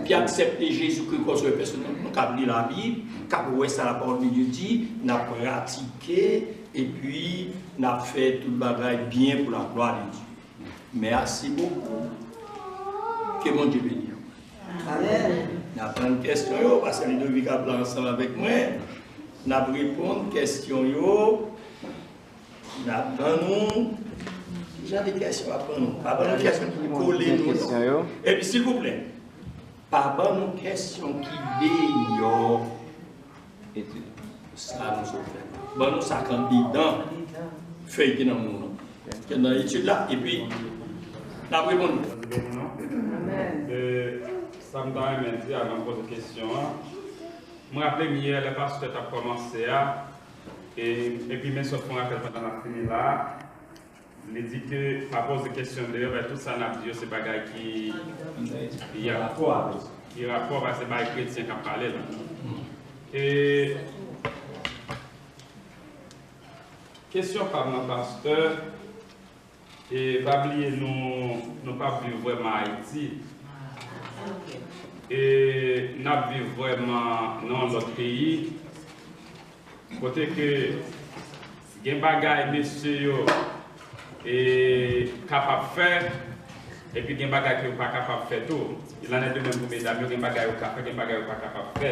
ki aksepte Jezikri kòm Sovè pèsonèl nou, k ap li Labib, k ap wè sa la parole de Dieu di, n ap pratike, epi n ap fè tout bagay byen pou la gloire de Dieu. Mèsi bokou. Ke Bondye beni w. Amèn. N ap tann kesyon yo, pastè Ludovic ap la ansanm avèk mwen. N ap reponn kesyon yo. N ap ban nou, ki jan de kesyon w ap ban nou? Pa ban nou kesyon ki kole nou, non. Epi, silvouplè, pa ban nou kesyon ki deyò etid sa nou sot fè. Ban nou sa k andedan fèy ki nan men w lan. Ki nan etid la, epi n ap reponn nou. Amèn. E, sa m ta renmen di avan m poze kesyon an, m raple m yè, lè pastè t ap kòmanse a, E, epi men sot fè yon rapèl pandan n ap fini la a, li di ke pa poze kesyon deyò, paske tout sa n ap di yo se bagay ki, ya, ki rapò, paske se bagay kretyen k ap pale la. E kesyon pa m nan, pastè, E pa bliye nou, nou p ap viv vrèman Ayiti. E n ap viv vrèman nan yon lòt peyi. Kote ke gen bagay mesye yo, e, kapab fè, epi gen bagay ke yo pa kapab fè tou. Il en est de même pou medam yo, gen bagay yo ka fè, gen bagay yo pa kapab fè.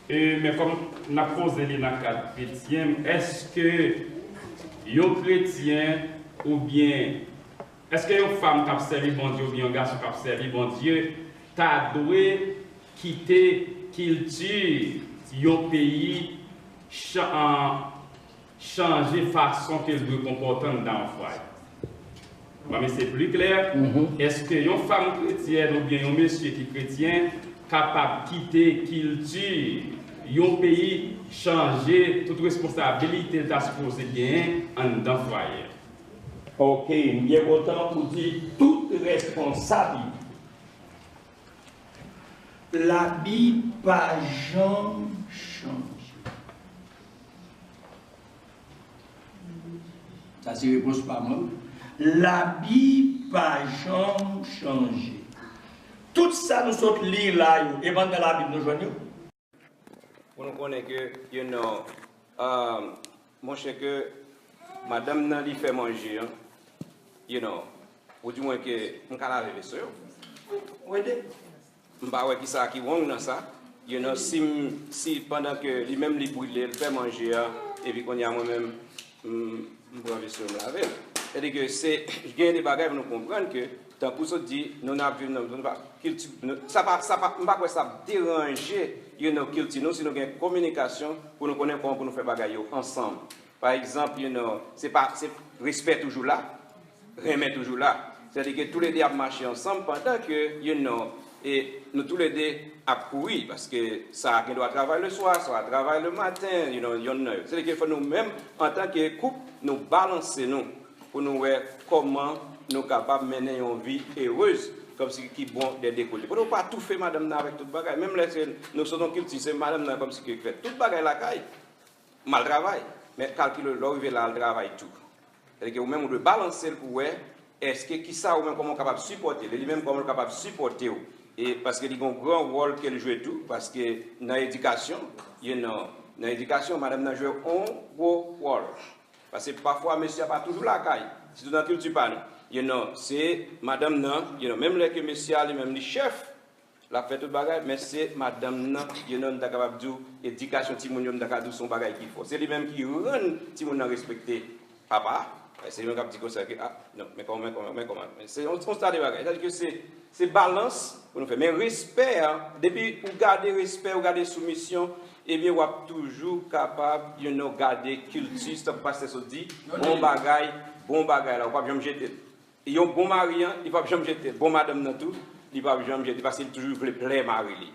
E, men kòm n ap poze li nan kad kretyen, èske yon kretyen oubyen Èske yon fanm k ap sèvi Bondye oubyen yon gason k ap sèvi Bondye ta dwe kite kilti yon peyi, chan- an, chanje fason ke l dwe konpòte anndan yon fwaye? Ban m ese pli klè. Èske yon fanm kretyèn oubyen yon mesye ki kretyen kapab kite kilti yon peyi, chanje tout responsabilite l ta sipoze genyen anndan fwaye a? Ok, m byen kontan ou di tout responsabilite. Labib pa janm chanje. Sa se repons pa mwen. Labib pa janm chanje. Tout sa nou sot li la yo, e pa anndan Labib nou jwenn yo? Pou nou konnen ke, you know, um, monchè, ke madanm nan li fè manje an, you know, ou di mwen ke m ka lave veso yo. Ou ede. M pa wè kisa ki wrong nan sa. You know, si m, si pandan ke li menm li brile, l fè manje a, epi kounye a mwen menm, m, m pran veso m lave l. Sètadi ke se, gen de bagay pou nou konprann ke, tankou sot di, nou n ap viv nan, nou pa, kilti, nou, sa pa, sa pa, m pa kwè sa ap deranje, you know, kilti nou, si nou gen kominikasyon pou nou konnen kòman pou nou fè bagay yo ansanm. Pa egzanp, you know, se pa, se respè toujou la, renmen toujou la. Sètadi ke toulede ap mache ansanm pandan ke, you know, e nou toulede ap kouri, paske sa a gen dwa travay le swa, sa a travay le maten, you know, yonn nan yo. Sètadi ke fò nou menm, antanke koup, nou balanse nou pou nou wè kòman nou kapab mennen yon vi erez, kòmsi ki bon dè de kote. Pou nou pa toufe madanm nan avèk tout bagay. Menm lè se nou sot yon kilti, se madanm nan kòmsi ki fè tout bagay lakay, mal travay. Men kalkile lè w rive la, al travay tou. Sètadi ke ou menm ou dwe balanse l pou wè èske kisa ou menm kòman w kapab sipòte l, e li menm kòman l kapab sipòte w. E paske li gen yon gran wòl ke l jwe tou, paske nan edikasyon, you know, nan edikasyon, madanm nan jwe yon gwo wòl. Paske pafwa mesye a pa toujou lakay, sitou nan kilti pa nou. You know, se madanm nan, you know, menm lè ke mesye a li menm li chèf, l ap fè tout bagay, men se madanm nan, you know, m ta kapab di w, edikasyon timoun yo, m ta ka di w se yon bagay ki fò. Se li menm ki rann timoun nan respekte papa a. Se li menm k ap di konsa ke, ah, non, men kòman, men kòman, men kòman. Men se yon, yon konstate bagay. Sètadi ke se, se balans pou nou fè. Men respè a, depi ou gade respè, ou gade soumisyon, ebyen, w ap toujou kapab, you know, gade kilti, tankou pastè sot di, bon bagay, bon bagay la, ou p ap janm jete l. Yon bon mari an, li p ap janm jete l. Bon madanm nan tou, li p ap janm jete l, paske li toujou vle plè mari li.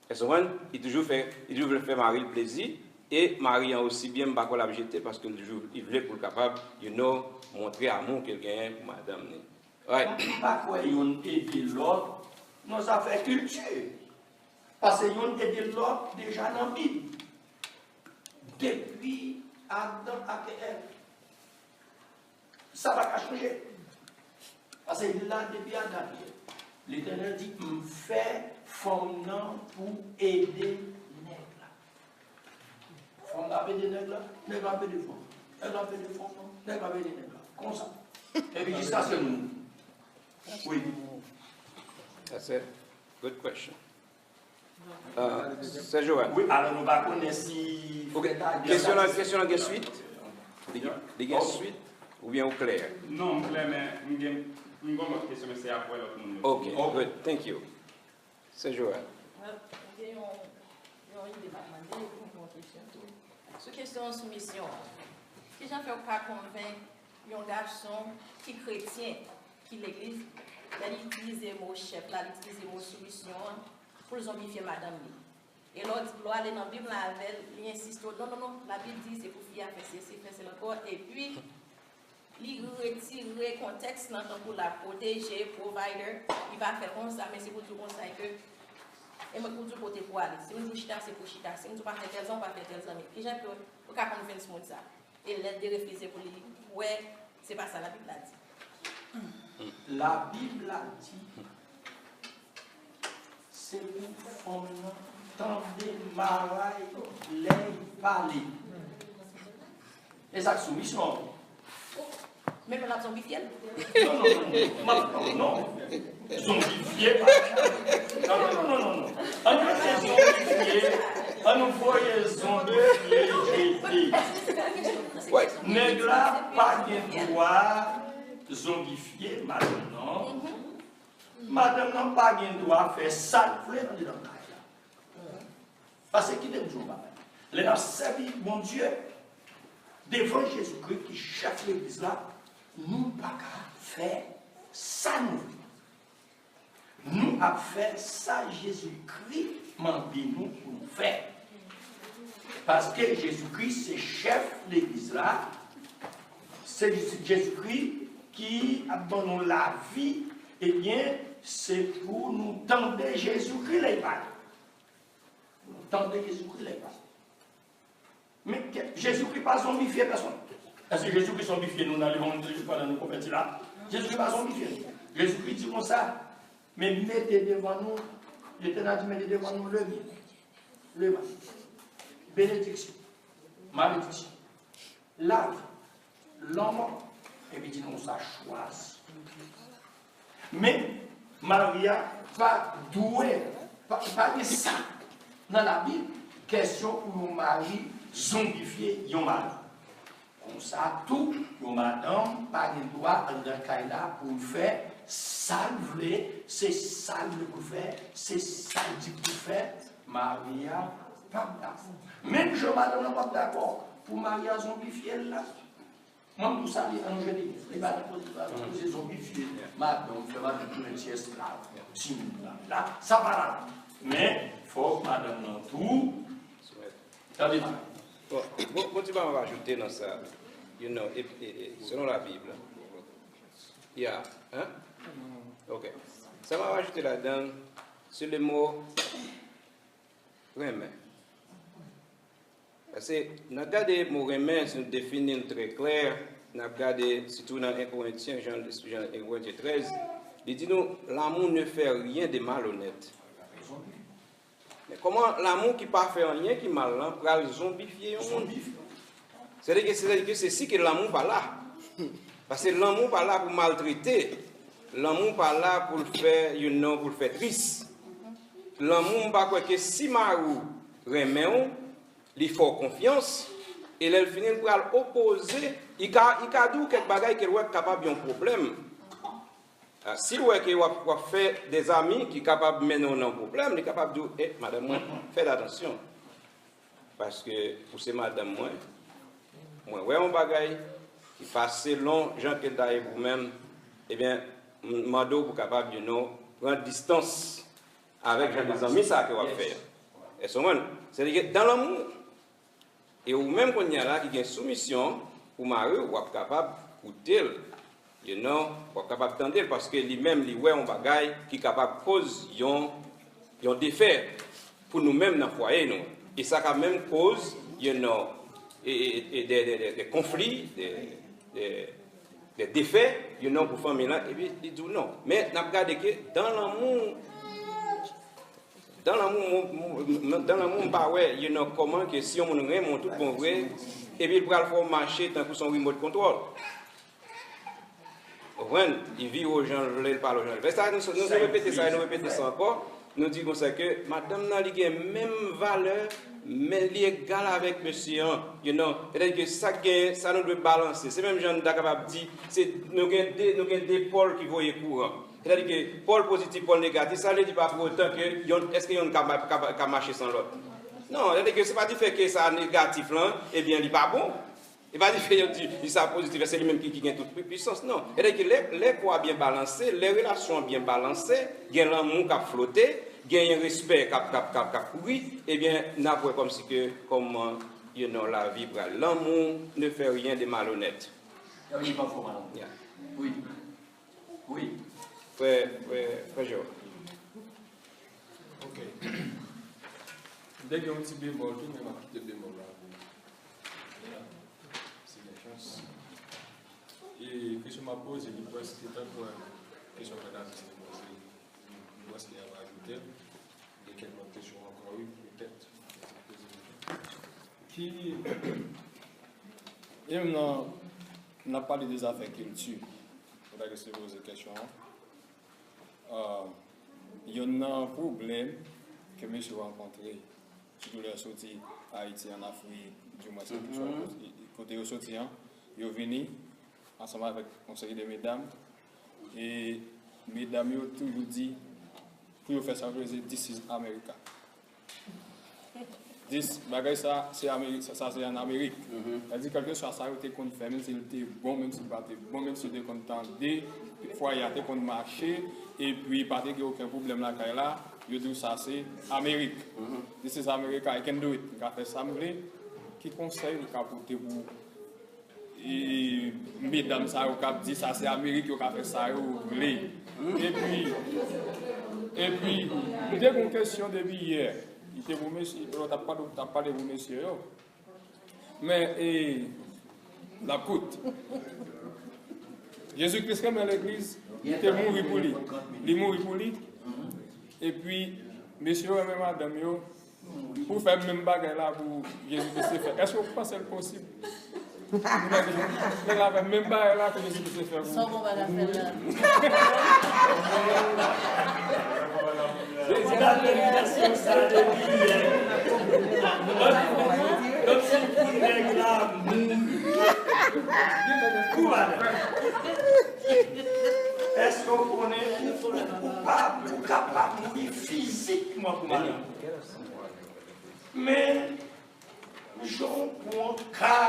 Èske w konprann? Li toujou fè, li toujou vle fè mari l plezi, e mari an osi byen, m pa kwè l ap jete l, paske l toujou, li vle pou l kapab, you know, montre amou ke l genyen pou madanm li. Right. M pa kwè youn ede lòt nan zafè kilti. Paske youn ede lòt deja nan Bib. Depi Adan ak Èv. Sa pa ka chanje. Paske li la depi Adan ak Èv. Letènèl di, m fè fanm nan pou ede nèg la. Fanm nan ap ede nèg la, nèg la ap ede fanm. Nèg la ap ede fanm nan, nèg la ap ede nèg la. Konsa. Epi jiskaske nou mouri. Wi. That's a good question. Uh, Sè Joel. Wi, alò nou pa konnen si... Ok. Kesyon nan, kesyon nan gen swit? Li gen, li gen swit? Oubyen ou klè? Non, m klè, men m gen, m gen yon lòt kesyon, men se apre lòt moun yo. Ok, good. Thank you. Sè Joel. Well, m gen yon, yon ide m ap mande, epi m gen yon kesyon tou. Sou kesyon soumisyon an, kijan fè w ka konvenk yon gason ki kretyen, ki legliz, lè li itilize mo chèf la, li itilize mo soumisyon an pou l zonbifye madanm li? E lè w di, lè w ale nan Bib la avè l, li ensiste w, non, non, non, Labib di se pou fi a fè sesi, fè sela ankò, epi li retire kontèks lan tankou l ap pwoteje, provider, li pa fè konsa, men se pou di w konsa ke, e mwen pou di w kote pou ale. Si m di w chita, se pou chita. Si m di w pa fè tèl zanmi, w pa fè tèl zanmi. Kijan ke w ka convince moun sa? E lè l derefize pou li wè, se pa sa Labib la di. Labib la di, se pou fanm nan tande mari l lè l pale. E sa k soumisyon an. Men lè l ap zonbifye l. Non, non, non, non. M ap, non, non. Zonbifye pa. Non, non, non, non, non, non. Ann voye zonbifye, ann voye zonbifye jete. Nèg la pa gen dwa zonbifye madanm nan, madanm nan pa gen dwa fè sa l vle anndan kay la. Paske kite m di w yon bagay. Lè n ap sèvi Bondye devan Jezikri ki chèf legliz la, nou pa ka fè sa nou vle. Nou ap fè sa Jezikri mande nou pou nou fè. Paske Jezikri se chèf legliz la, se Jezikri ki ap ban nou lavi, ebyen, se pou nou tande Jezikri lè l pale. Tande Jezikri lè l pale. Men Jezikri pa zonbifye pèsonn. Èske Jezikri zonbifye nou nan levanjil pandan nou konvèti la? Jezikri pa zonbifye nou. Jezikri di konsa, men mete devan nou, Letènèl di mete devan nou lemye, levanjil, benediksyon, malediksyon, lavi, lanmò, epi di nou sa chwazi. Men, mari a pa dwe, pa, pa gen sa nan Labib, kesyon pou yon mari zonbifye yon mari. Konsa tou, yon madanm pa gen dwa anndan kay la pou l fè sa l vle, se sa l vle pou l fè, se sa l di pou l fè, mari a p ap dakò. Menm jan madanm nan p ap dakò pou mari a zonbifye l la, mwen m tou salye, an nou jete li. Li pa nan poze, li pa nan poze zonbifye madanm, fè madanm tounen ti esklav, timoun la. La, sa pa la. Men, fòk madanm nan tou tande madanm. Bon, bon, bon ti bagay m ap ajoute nan sa. You know, e, e, e, selon Labib la. Yeah, hein? Ok. Sa m ap ajoute ladan, se le mo renmen. Paske, n ap gade mo renmen, si nou defini l trè klè, n ap gade, sitou nan en Korentyen, jan, jan en Korentyen trèz, li di nou, l'amour ne fait rien de malhonnête. Men kòman lanmou ki pa fè anyen ki mal lan pral zonbifye yon moun? Sètadi ke, sètadi ke se si ke lanmou pa la. Paske lanmou pa la pou maltrete. Lanmou pa la pou l fè, you know, pou l fè tris. Lanmou, m pa kwè ke si mari w renmen w, li fè w konfyans, e lè l fini, l pral opoze, li ka, li ka di w kèk bagay ke l wè k kapab yon pwoblèm. Ah, si l wè ke w ap, w ap fè de zami ki kapab mennen w nan pwoblèm, li kapab di w, "Eh, madanm mwen, fè atansyon. Paske ou se madanm mwen, mwen wè yon bagay ki pa selon jan ke l ta ye pou mwen, ebyen, m mande w pou kapab, you know, pran distans avèk jan de zanmi sa ke w ap fè yo." Èske w konprann? Sètadi ke dan lanmou, e ou menm kounye a la ki gen soumisyon pou mari w, w ap kapab koute l, you know, w ap kapab tande l, paske li menm li wè yon bagay ki kapab koz yon, yon defè pou nou menm nan fwaye nou. E sa ka menm koz, you know, e, e, e de, de, de, de konfli, de, de, de defè, you know, pou fanmi lan, epi li di w non. Men n ap gade ke dan lanmou, dan lanmou, m, m, m, dan lanmou, m pa wè, you know, kòman ke si yon moun renmen w tout bon vre, epi l pral fè w mache tankou se yon remote control. Ou konprann? Li vire w jan l vle, l pale w jan l vle. Sa, nou, nou, nou repete sa, nou repete sa ankò. Nou di konsa ke madanm nan, li gen menm valè, men li egal avèk mesye an, you know. Sètadi ke sa k genyen, sa nou dwe balanse. Se menm jan nou ta kapab di, se, nou gen de, nou gen de pòl ki voye kouran. Sètadi ke pòl pozitif, pòl negatif, sa vle di pa pou otan ke yonn, èske yonn ka, ka, ka mache san lòt? Non, sètadi ke se pa difè ke sa negatif lan, ebyen, li pa bon. E pa difè yo di, di sa pozitif, se li menm ki, ki gen tout pwi-, pwisans. Non. Sètadi ke lè, lè kò a byen balanse, lè relasyon an byen balanse, gen lanmou k ap flote, genyen respè k ap, k ap, k ap, k ap kouri, ebyen, n ap wè kòmsi ke, kòman, you know, lavi pral. L'amour ne fait rien de malhonnête. Sa vle di pa fè w mal. Yeah. Wi. Wi. Frè, frè, frè Jewòm. Ok. M te gen yon ti bemòl tou, men m ap kite bemòl la pou si gen chans. E kesyon m ap poze, li prèske tankou kesyon frè Davis te poze. Li prèske ap ajoute l. Gen kèk lòt kesyon ankò, wi, petèt. Ki, e menm nan, n ap pale de zafè kilti. Fòk se poze kesyon an. Ah, yonn nan pwoblèm ke mesye yo rankontre, sitou lè yo soti Ayiti, ann Afrik, dimwens, kèlkeswa kote yo soti an, yo vini, ansanm avèk yon seri de medam. E medam yo toujou di, pou yo fè sa, yo rele This is America. This, bagay sa, se Amerik, sa, sa se an Amerik. Sa di, kèlkeswa sa yo te konn fè, menm si l te bon, menm si l pa te bon, menm si yo te konn tande, fwaye a te konn mache, epi pa te gen okenn pwoblèm lakay la, yo di w sa se Amerik. This is America, I can do it. M ka fè sa m vle. Ki konsèy ou ka pote pou e, medam sa yo k ap di sa se Amerik, yo ka fè sa yo vle. Epi, epi, m te gen yon kesyon depi yè. Li te pou mesye, yo t ap pale, t ap pale pou mesye yo. Men, e, l ap kout. Jezi Kris renmen legliz, li te mouri pou li. Li mouri pou li. Epi, mesye yo renmen madanm yo, pou fè menm bagay la pou Jezi Kris te fè. Èske w panse l posib? Nèg la fè menm bagay la pou Jezi Kris te fè pou. Sa w konn pa ka fè la. Dezyèm aplikasyon sa depi yè. Kòmsi pou nèg la mouri. Kou madanm. Èske w konnen ou, ou, ou pa, ou kapab mouri fizikman pou madanm? Men, jan w pran ka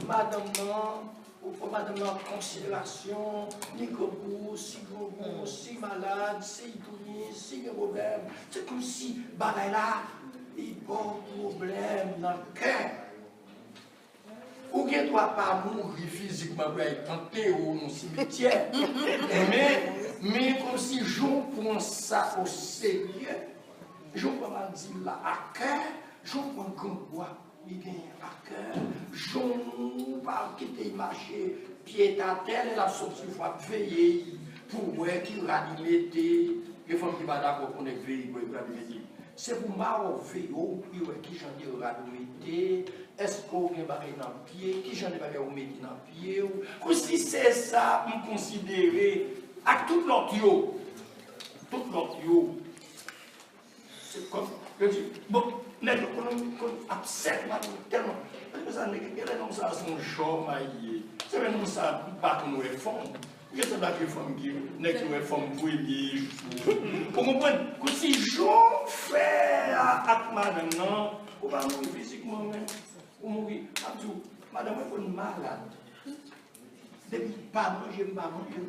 madanm nan, ou pran madanm nan an konsiderasyon, li grangou, si grangou, si malad, si tounis, si gen pwoblèm, se kòmsi bagay la, li ba w pwoblèm nan kè. Ou gen dwa pa mouri fizikman pou y al antere w nan simityè. Men, men kòmsi jan w pran sa oserye, jan w pran maladi la a kè, jan w pran grangou a li genyen a kè, jan w pa kite l mache pyetèatè lè l ap sòti, fò w ap veye l pou w wè ki rad li mete. Gen fanm ki pa dakò pou nèg veye l pou rad li mete. Se pou mari w veye w pou l wè ki jan de rad ou mete, èske w gen bagay nan pye, ki jan de bagay ou mete nan pye w. Kòmsi se sa m konsidere ak tout lòt yo. Tout lòt yo. Se kòm, yo di, bon, nèg yo konn, konn ap sèt madanm tèlman. Paske sa, nèg, gen lè nonm sa se yon jòm a ye. Se menm nonm sa pa konn wè fanm. Gen sèt bagay fanm ki, nèg ki wè fanm premye jou. Ou konprann? Kòmsi jan w fè a ak madanm nan, ou pa mouri fizikman, men ou mouri, ap di w, madanm mwen konn malad. Depi m pa manje, m pa manje.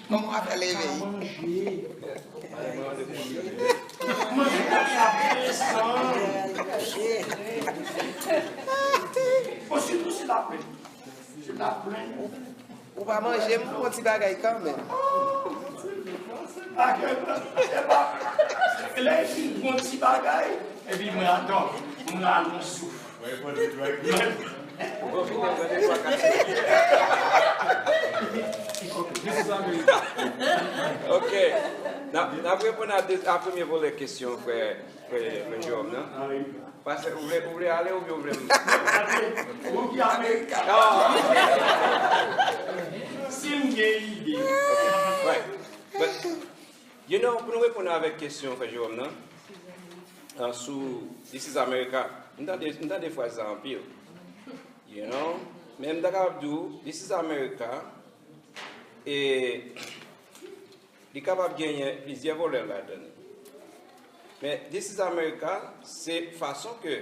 Kòman w ap fè leve? Pa manje. Manje pa ka plen san. Bon, sitou si l ap plen. Si l ap plen. Ou pa manje, m pran ti bagay kanmenm. Lè l fin pran ti bagay, epi mwen atò, mwen al yon souf. Ok. N ap, n ap reponn a de, a premye volè kesyon, frè, frè, frè Jerome nan. Pastè, ou vle, ou vle ale oubyen ou vle m... Ou ki Amerika. Si m gen ide. Right. But, you know, pou nou reponn avèk kesyon frè Jerome nan, ah, sou This is America, m tande, m tande fraz sa anpil. You know? Men m ta kapab di w, This is America, e li kapab genyen plizyè volè ladan li. Men This is America, se fason ke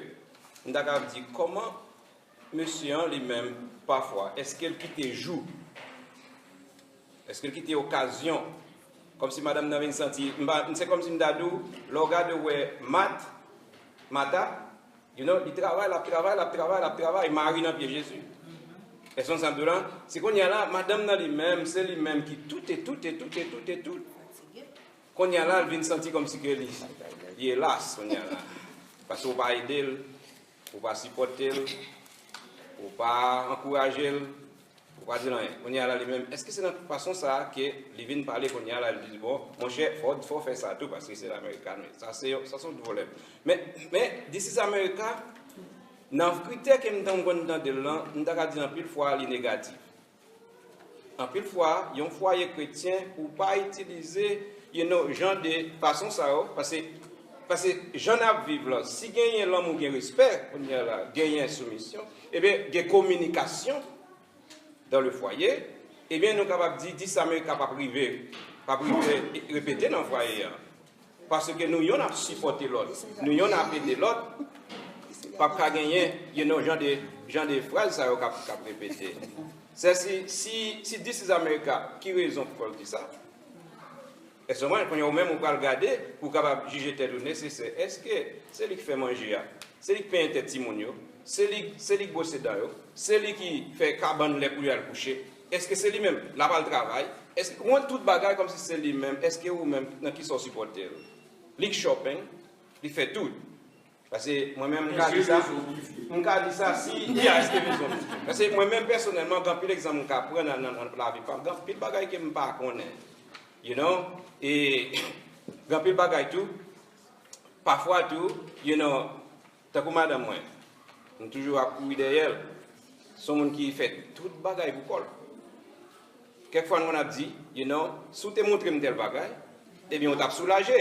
m ta kapab di kòman mesye an li menm, pafwa, èske l kite jou? Èske l kite okazyon? Kòmsi madanm nan vin santi, m pa, se kòmsi m ta di w, lè w gade w wè Mat, Mata, you know, li travay, l ap travay, l ap travay, l ap travay, mari nan pye Jezi. Èske w konn sa m di w la? Se kounye a la, madanm nan li menm, se li menm ki tout e tout e tout e tout e tout. Kounye a la, l vin santi kòmsi ke li, li elas kounye a la. Paske w pa ede l, ou pa sipòte l, ou pa ankouraje l, ou pa di l anyen. Kounye a la, li menm, èske se nan fason sa a ke li vin pale kounye a la, li di, bon, monchè, fò, fò w fè sa tou, paske se Lamerika nou ye. Sa se, sa se yon pwoblèm. Men, men, This is America, nan kritè ke m t konn tande l lan, m ta ka di anpil fwa li negatif. Anpil fwa, yon fwaye kretyen, ou pa itilize, you know, jan de fason sa yo, paske Paske jan n ap viv la, si genyen lanmou, gen respè, kounye a la, genyen soumisyon, ebyen, gen kominikasyon dans le foyer, ebyen, nou kapab di This America p ap rive, p ap rive repete nan fwaye a. Paske nou yonn ap sipòte lòt, nou yonn ap ede lòt, p ap ka genyen, you know, jan de, jan de fraz sa yo k ap, k ap repete. Se si, si, si This is America, ki rezon pou fè l di sa? Èske mwen, kounye a ou menm ou pral gade pou w kapab jije tèt ou nesesè? Èske se li k fè manje a? Se li k penyen tèt timoun yo? Se li, se li k bwose dan yo? Se li ki fè kabann lè pou y al kouche? Èske se li menm l ap al travay? Èske ou wè tout bagay kòmsi se li menm? Èske ou menm nan kisa w sipòte l? Li k shopping, li fè tout. Paske mwen menm m ka di sa, m ka di sa si, ya, èske bezwen. Paske mwen menm pèsonèlman, gen anpil egzanp m ka pran nan, nan, nan lavi pa m, gen anpil bagay ke m pa konnen. You know? E gen anpil bagay tou, pafwa tou, you know, tankou madanm mwen, m toujou ap kouri dèyè l. Se yon moun ki fè tout bagay pou kò l. Kèk fwa nou konn ap di, you know, si w te montre m tèl bagay, ebyen, ou t ap soulaje.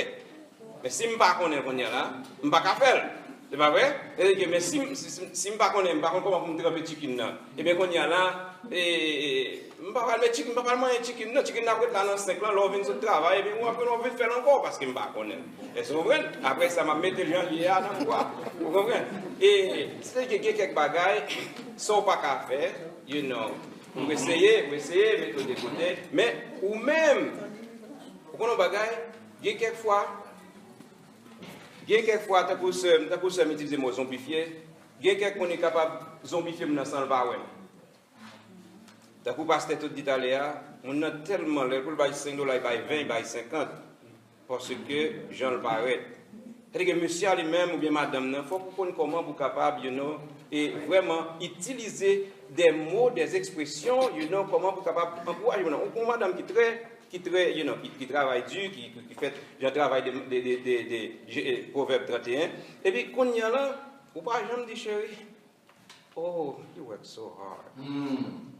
Men si m pa konnen l kounye a la, m pa ka fè l. Se pa vre? Sètadi ke, men si, si, si, si m pa konnen, m pa konn kòman pou m tranpe chicken nan, ebyen, kounye a la, e, e, e, m pa pral met chicken, m pa pral manyen chicken nan. Chicken nan ap ret la nan senk lan, lè w vin sot travay, ebyen, ou ap, w ap vin fè l ankò, paske m pa konnen l. Èske w konprann? Apre sa, m ap mete l jan l ye a nan pwa. Ou konprann? E, sètadi ke gen kèk bagay, sa w pa ka fè, you know, ou eseye, ou eseye mete yo de kote, men ou menm, ou konn yon bagay, gen kèk fwa, gen kèk fwa, tankou sè m, tankou sè m itilize mo zonbifye, gen kèk moun ki kapab zonbifye moun nan san l pa wè m. Tankou pastè tout di talè a, moun nan tèlman lè, pou l bay senk dola, li bay ven, li bay senkant. Paske jan l parèt. Sètadi ke mesye a li menm oubyen madanm nan, fòk ou konn kòman pou w kapab, you know, e vrèman itilize des mots, des expressions, you know, kòman pou w kapab ankouraje moun nan. Ou gon madanm ki trè, ki trè, you know, ki, ki travay di, ki, ki, ki fè jan travay de, de, de, de, de, je- eh, Pwovèb trannteyen. Epi kounye a la, ou pa janm di, cheri, oh, you work so hard. Hein?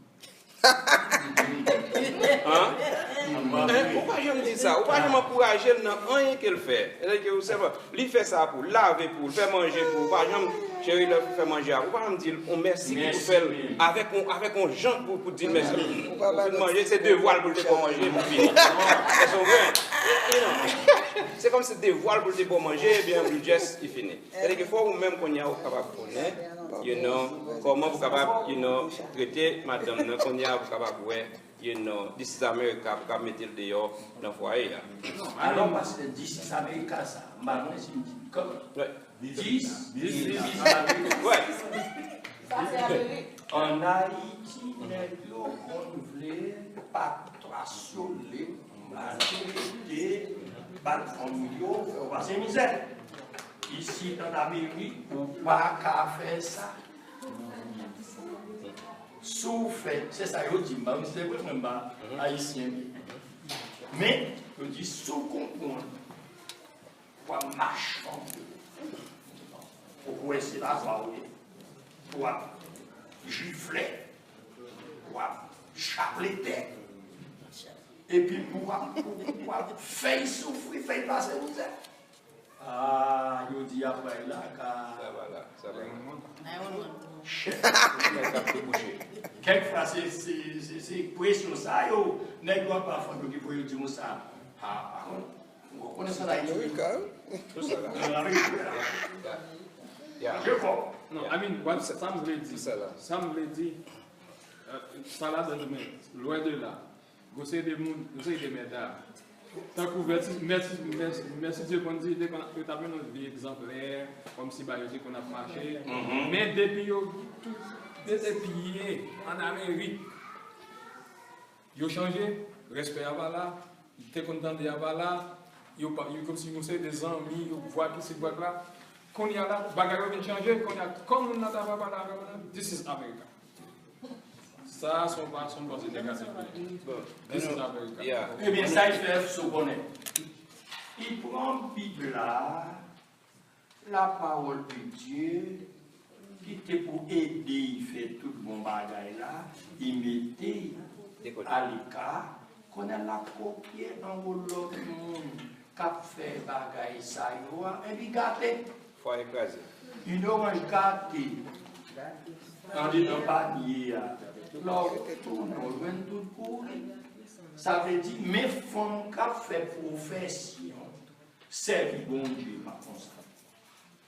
Hein? Ou pa janm di sa. Ou pa janm ankouraje l nan anyen ke l fè. Sètadi ke ou sèlman, li fè sa pou ou, lave pou ou, fè manje pou ou. Ou pa janm, cheri, lè w fè manje a, ou pa janm di l yon mèsi ki pou fè l avèk yon, avèk yon jan pou, pou di l mèsi. Ou fin manje, se devwa l pou l te ba w manje pou fini. Èske w konprann? Se kòm se devwa l pou l te ba w manje, ebyen, pou just, li fini. Sètadi ke fò ou menm kounye a ou kapab konnen, you know, kòman pou kapab, you know, trete madanm nan kounye a pou kapab wè, you know, This is America pou kapab mete l deyò nan fwaye a. Non, alò paske This is America sa, m pa konnen si m di l kòman. This is America. Wè. Sa se Amerik. Ann Ayiti, nèg yo konn vle patwasyole, maltrete, bat fanmi yo, fè yo pase mizè. Isit ann Amerik, ou pa ka fè sa. Si w fè, se sa yo di m, m pa vin se vre, mwen m pa ayisyen. Men, yo di, si w konprann, w ap machande, ou kwè se pa pa w ye, w ap jifle, w ap chaplete, epi w ap, w ap fè y soufri, fè y pase mizè. Ah, yo di y ap bay laka. Sa va la, sa va la. Nine one one. Chèf. Nèg k ap debouche. Kèk fwa se, se, se, se presyon sa yo, nèg yo ap ba fanm yo ki pou yo di yon sa. Ah, pa kont, ou konnen sa la. Amerika, wi. Tout sa la. Nan Amerik, wi, la. Ya. Je kò. Non, I mean, what, sa m vle di, Tout sa la. Sa m vle di, euh, sa la dan domen, lwen de la. Gon seri de moun, gon seri de mèda. Tankou Mèsi, Mèsi, Mèsi, Mèsidye konn di, te konn, yo t ap mennen yon vi egzanplè, kòmsi ba yo te konn ap mache. Men depi yo, tout, mete pye ann Amerik, yo chanje, respè a pa la, te konn tande a pa la, yo pa, yo kòmsi yon seri de zanmi, yo vwa ki se vwa la. Kounye a la, bagay yo vin chanje, kounye a, kòm moun nan ta va pale avè w la, this is America. Sa, se yon pa, se yon panse negatif. This is America. Yeah. Ebyen, sa y fè, si w konnen. Li pran Bib la, la parole de Dieu, ki te pou ede y fè tout bon bagay la, li mete y aleka, kounye a l ap kopye anwo lòt moun. k ap fè bagay sa yo a, epi gate. Fwaye kraze. Yon oranj gate andedan panye a. Lè w tounen, w jwenn tout pouri. Sa vle di, men fanm k ap fè pwofesyon sèvi Bondye pa konsa.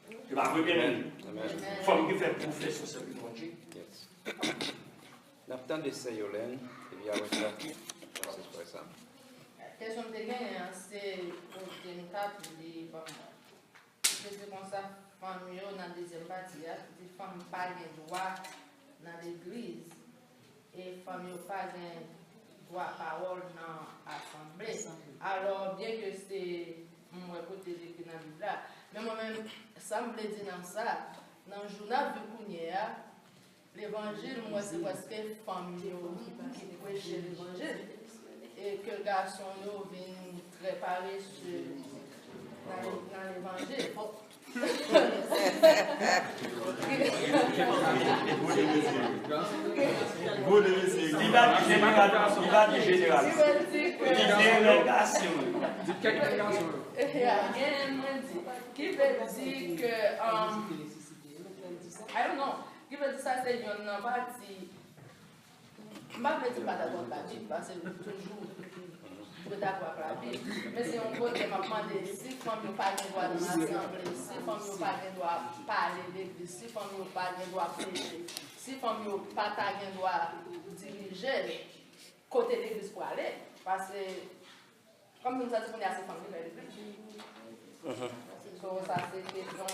Se pa vre, byeneme? Amèn. Fanm ki fè pwofesyon sèvi Bondye. Yes. N ap tande sè Yolèn, epi apre sa, se frè Sam. Kesyon m te genyen an, se kote m t ap li, bon, li te di konsa, fanm yo nan dezyèm pati a, li di fanm pa gen dwa nan legliz, e fanm yo pa gen dwa pawòl nan asanble. Alò, byen ke se, m wè kote l ekri nan Bib la, men mwen menm, sa m vle di nan sa, nan jou n ap viv kounye a, levanjil, m wè se prèske fanm yo ki preche levanjil, e ke gason yo vin trè parese nan, nan levanjil. Li pa di jeneral, li pa di jeneral. Li di delegasyon. Di kèk delegasyon. Gen, mwen di, ki vle di ke, um, I don't know. Ki vle di sa se yonn nan pati M pa vle di m pa dakò ak Labib, paske m toujou dwe dakò ak Labib. Men se yon kote m ap mande, si fanm yo pa gen dwa nan asanble, si fanm yo pa gen dwa pale legliz, si fanm yo pa gen dwa preche, si fanm yo pa ta gen dwa dirije, kote legliz prale? Paske Kòm nou santi kounye a se fanm ki fè legliz. So, sa se kesyon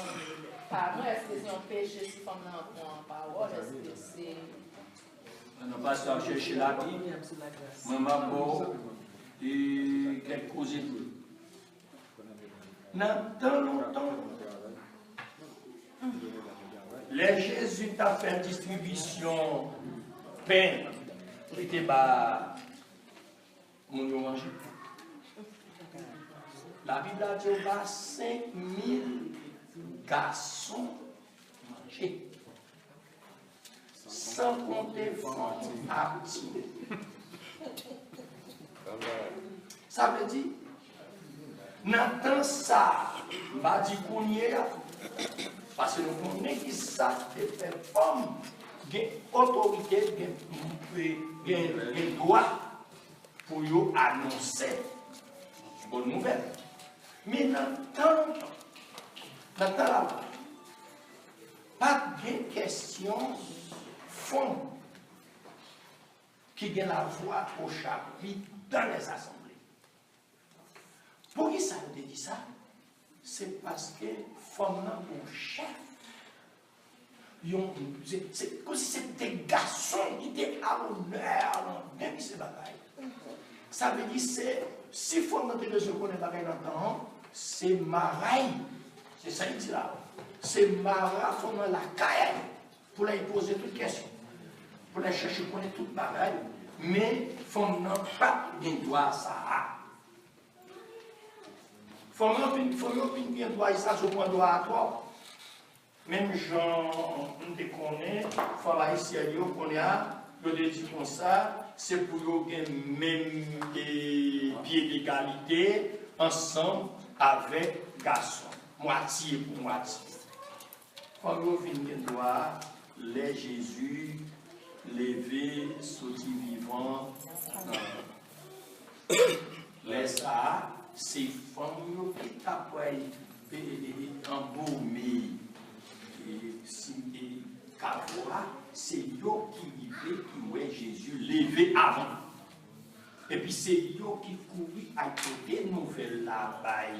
pa mwen, èske se yon peche si fanm nan pran pawòl, èske se... Non, pastè ap chèche Labib, mwen m ap ba w, e, kèk koze tou. Nan tan lontan, lè Jezi t ap fè distribisyon pen, li te ba moun yo manje. Labib la di yo ba senk mil gason manje. San konte fanm ak timoun. Sa vle di, nan tan sa a, m pa di kounye a, paske nou konnen ki sa k te fè fanm gen otorite, gen, gen, gen dwa pou yo anonse bòn nouvèl. Men nan tan lontan, nan tan la, pa t gen kesyon fanm ki gen lavwa o chapit dan lèzasanble. Poukisa yo te di sa? Se paske fanm nan gon chèf. Yon, se, se kòmsi se te gason ki te a lonè nan nenpòt bagay. Sa vle di se, si fanm nan te bezwen konnen bagay nan tan an, se mari, se sa li di la. Se mari fanm nan lakay pou l al poze tout kesyon, pou l al chèche konnen tout bagay. Men fanm nan pa t gen dwa sa a. Fanm yo vin, fanm yo vin gen dwa sa, yo pran dwa a twòp. Menm jan m te konnen, fanm ayisyèn yo konnen a, yo te di konsa, se pou yo gen menm, e, pye degalite ansanm avèk gason, mwatye pou mwatye. Fanm yo vin gen dwa lè Jezi leve soti vivan nan lanmò. Lè sa a, se fanm yo ki ta pral, e, e, e, anbome, e, si, e, kavo a, se yo ki rive, ki wè Jezi leve avan. Epi se yo ki kouri al pote nouvèl la bay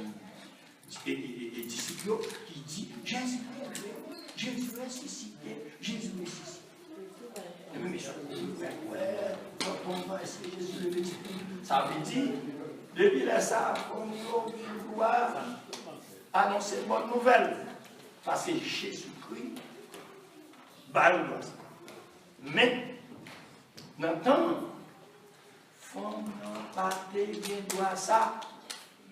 e, e, e, e disip yo ki di, Jezi leve, Jezi resisite, Jezi resisite. Epi mesye, wè, wè, tonton, èske Jezi leve? Sa vle di, depi lè sa a, fanm yo gen dwa anonse bòn nouvèl. Paske Jezikri ba yo dwa sa. Men, nan tan an, fanm nan pa te gen dwa sa.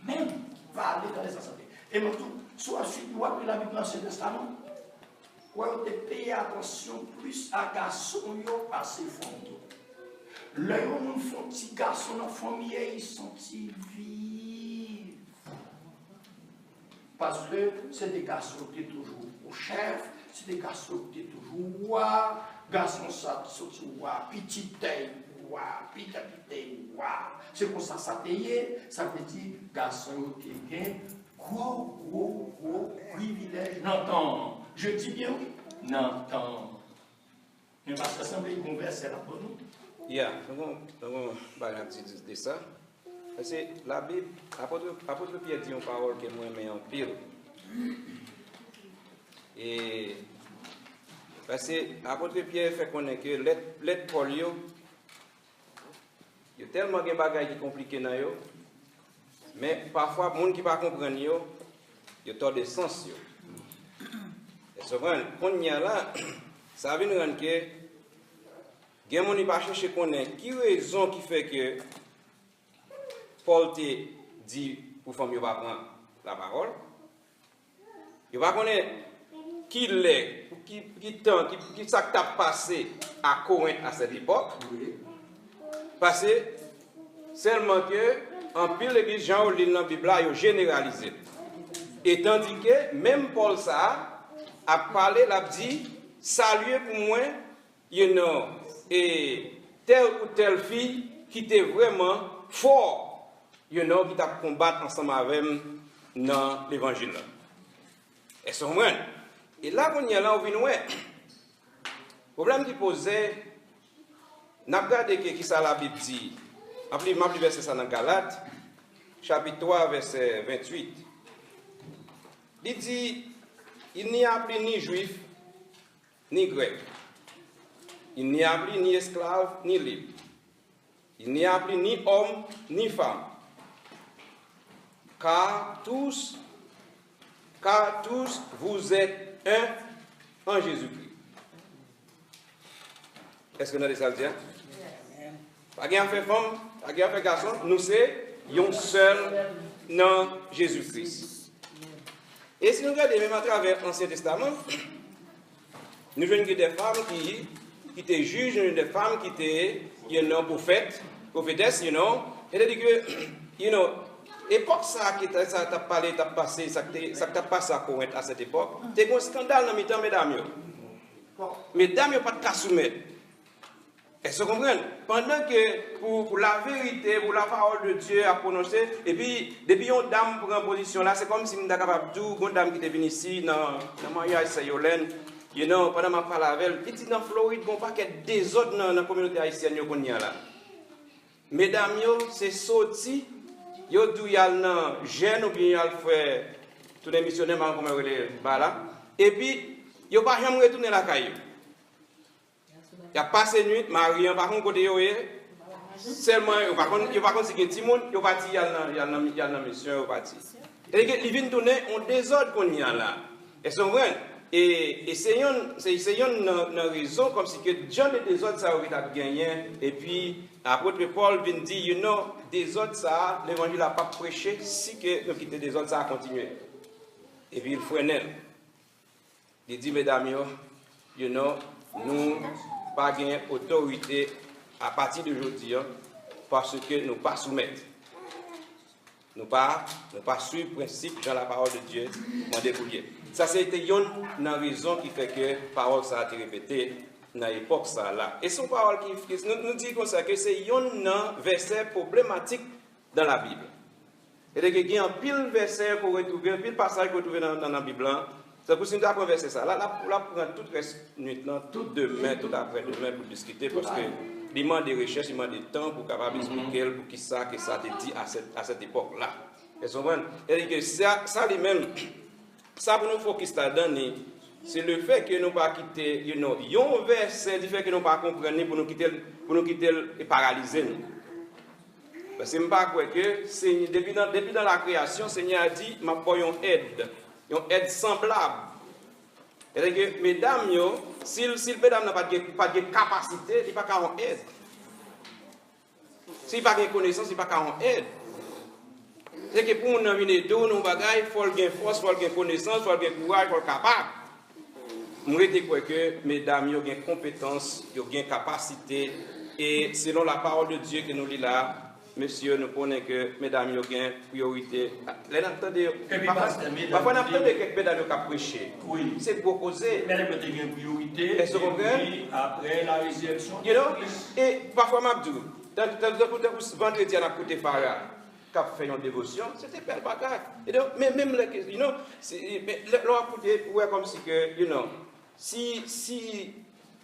Menm pale nan lèzasanble. E mwen tou, si w ap swiv, w ap li Labib nan Ansyen Testaman, w wè yo te peye atansyon plis a gason yo pase fanm yo. Lè yon moun fè yon ti gason nan fanmi, e, li santi l viv. Paske se te gason ki te toujou o chèf, se te gason ki te toujou wa, gason sa ki soti wa, pi ti tèy wa, pi ti tèy wa. Se konsa sa te ye, sa vle di gason yo te gen gwo, gwo, gwo privilèj nan tan an. Je di byen wi, nan tan an. Men pastè sanble gon vèsè l ap ban nou. Ya, nou gon, nou gon bagay n ap di de sa. Paske Labib, apot, apot Pyè di yon pawòl ke mwen renmen anpil. E, paske apot Pyè fè konnen ke lèt, lèt Pòl yo, yo tèlman gen bagay ki konplike nan yo, men pafwa moun ki pa konprann yo, yo tòde sans yo. Èske w konprann? Kounye a la, sa vin rann ke gen moun ki pa chèche konnen ki rezon ki fè ke Pòl te di pou fanm yo pa pran lapawòl. Yo pa konnen ki lè, ki, ki tan, ki, ki sa k t ap pase a Korent a sèt epòk. Wi. Paske sèlman ke anpil legliz, jan yo li l nan Bib la, yo jeneralize l. E tandike menm Pòl sa a ap pale, l ap di, salye pou mwen, you know, e tèl ou tèl fi ki te vrèman fò, you know, ki t ap konbat ansanm avè m nan levanjil la. Èske w konprann? E la kounye a la, ou vin wè. Pwoblèm ki poze, n ap gade ke kisa Labib di. M ap li, m ap li vèsè sa nan Galat, chapit twa, vèsè venntuit. Li di, il n'y a plus ni juif, ni grec. Il n'y a plus ni esclave, ni libre. Il n'y a plus ni homme, ni femme. Car tous, car tous vous êtes un en Jésus-Christ. Èske w tande sa l di a? Pa gen afè fanm, pa gen afè gason, nou se yon sèl nan Jezi Kris. E si nou gade menm atravè Ansyen Testaman, nou jwenn gen de fanm ki, ki te jij, nou jwenn de fanm ki te, you know, pwofèt, pwofetès, you know. Sètadi ke, you know, epòk sa a ki ta, sa t ap pale, t ap pase, sa k te, sa k t ap pase a Korent a sèt epòk, te gen yon eskandal nan mitan medam yo. Medam yo pa t ka soumèt. Èske w konprann? Pandan ke pou, pou laverite, pou lapawòl de Dye ap pwononse, epi depi yon dam pran pozisyon la, se kòmsi m ta kapab di w, gon dam ki te vin isi nan, nan maryaj sè Yolèn, you know, pandan m ap pale avè l, li di nan Florid, gon pakèt dezòd nan, nan kominote ayisyèn yo kounye a la. Medam yo, se soti, yo di w y al nan jèn oubyen y al fè, tounen misyonè, m pa konn kòman yo rele bagay la, epi yo pa janm retounen lakay yo. Y ap pase nwit, mari an pa konn kote yo ye. Sèlman, yo pa konn, yo pa konn si gen timoun, yo pati, y al nan, y al nan, y al nan misyon, yo pati. Sètadi ke li vin tounen yon dezòd kounye a la. Èske w konprann? E, e se yonn, se, se yonn nan, nan rezon kòmsi ke jan de dezòd sa yo ki t ap genyen, epi apot Pòl vin di, you know, dezòd sa a, levanjil la p ap preche si ke nou kite dezòd sa a kontinye. Epi l frennen l. Li di medam yo, you know, nou pa gen otorite apati de jodi a, paske nou pa soumèt. Nou pa, nou pa swiv prensip jan lapawòl de Dye mande pou l ye. Sa se te yonn nan rezon ki fè ke pawòl sa a te repete nan epòk sa a la. E se yon pawòl ki, ki nou, nou di konsa ke se yonn nan vèsè pwoblematik dans la Bible. Sètadi ke gen anpil vèsè ke w retwouve, anpil pasaj ke w retwouve nan, nan, nan Bib lan. Tankou si n ta pran vèsè sa, l ap, l ap, l ap pran tout rès nwit lan, tout demen, tout aprè demen pou diskite, paske li mande rechèch, li mande tan pou w kapab eksplike l poukisa ke sa te di a sèt, a sèt epòk la. Èske w konprann? Sètadi ke sa, sa li menm, sa pou nou fokis ladan li, se le fè ke nou pa kite, you know, yon vèsè, di fè ke nou pa konprann li pou nou kite l, pou nou kite l paralize nou. Paske m pa kwè ke Senyè, depi nan, depi nan la kreyasyon, Senyè a di, m ap ba w yon èd, yon èd sanblab. Sètadi ke medam yo, si, si medam nan pa t gen, pa t gen kapasite, li pa ka yon èd. Si li pa gen konesans, li pa ka yon èd. Se ke pou moun nan vin ede w nan yon bagay, fò l gen fòs, fò l gen konesans, fò l gen kouraj, fò l kapab. M rete kwè ke medam yo gen konpetans, yo gen kapasite, e selon lapawòl de Dye ke nou li la, Mesye yo, nou konnen ke medam yo gen priyorite. Lè n ap tande yo, pafwa, pafwa n ap tande kèk medam yo k ap preche. Se gwo koze. Medam yo te gen priyorite. Èske w konprann? Epi apre la rezireksyon de Kris. You know? E pafwa m ap di w, tankou, tankou, tankou vandredi a n ap koute Farah k ap fè yon devosyon, se te bèl bagay. E donk, men menm lè ke, you know, lè w ap koute, ou wè kòmsi ke, you know, si, si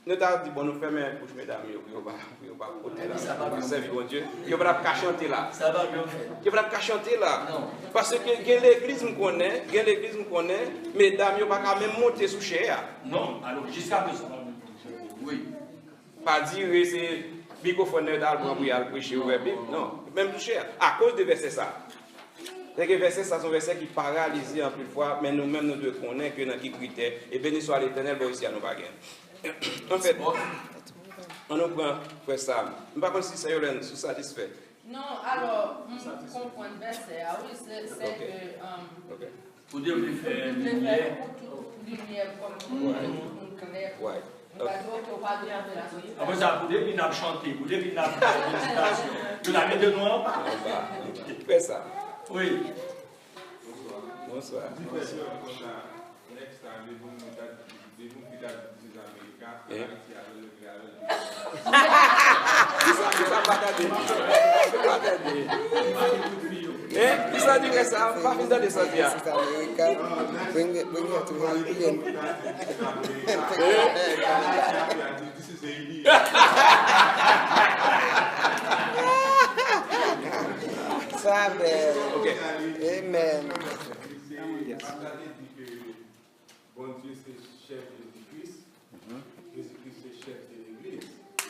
nou ta di, bon, nou fèmen bouch medam yo, pou yo pa, pou yo pa pote la, pou yo pa sèvi Bondye, yo pa t ap ka chante la. Yo pa t ap ka chante la. Paske gen legliz m konnen, gen legliz m konnen, medam yo pa ka menm monte sou chè a. Non, alò, jiskaprezan. Wi. Pa dire se mikwofòn nan yo t al pran pou y al preche ouvè Bib. Non, menm tou chè a. Akoz de vèsè sa. Se ke vèsè sa se yon vèsè ki paralize anpil fwa, men nou menm nou dwe konnen ke nan ki kritè, e beni swa Letènèl, bò isi a nou pa gen. Anfèt, ann nou pran frè Sam. M pa konn si sè Yolèn, si w satisfè. Non, alò, m konprann vèsè a, wi, se, se ke, um, Ou te vle fè limyè. Limyè kòm pou tout moun klè. Ou pa di, ok, ou pa di anpil la. Apre sa, pou depi n ap chante, pou depi n ap fè meditasyon, yo ta mete nou anba. Anba. Fè sa. Wi. Bonswa. Di fè sè konsa, nèg sa, de moun ki ta di, de moun ki ta di Amerika, Ayiti avè l, yo vle avè l. Kisa, kisa m pa tande? M pa tande. Hein? Kisa di frè sa? M pa fin tande sa di a. This is America. Bring it, bring it to Caribbean. This is Haiti. Sa bèl. Ok. Amen. Bondye se chèf Jezi Kris. Jezi Kris se chèf de legliz.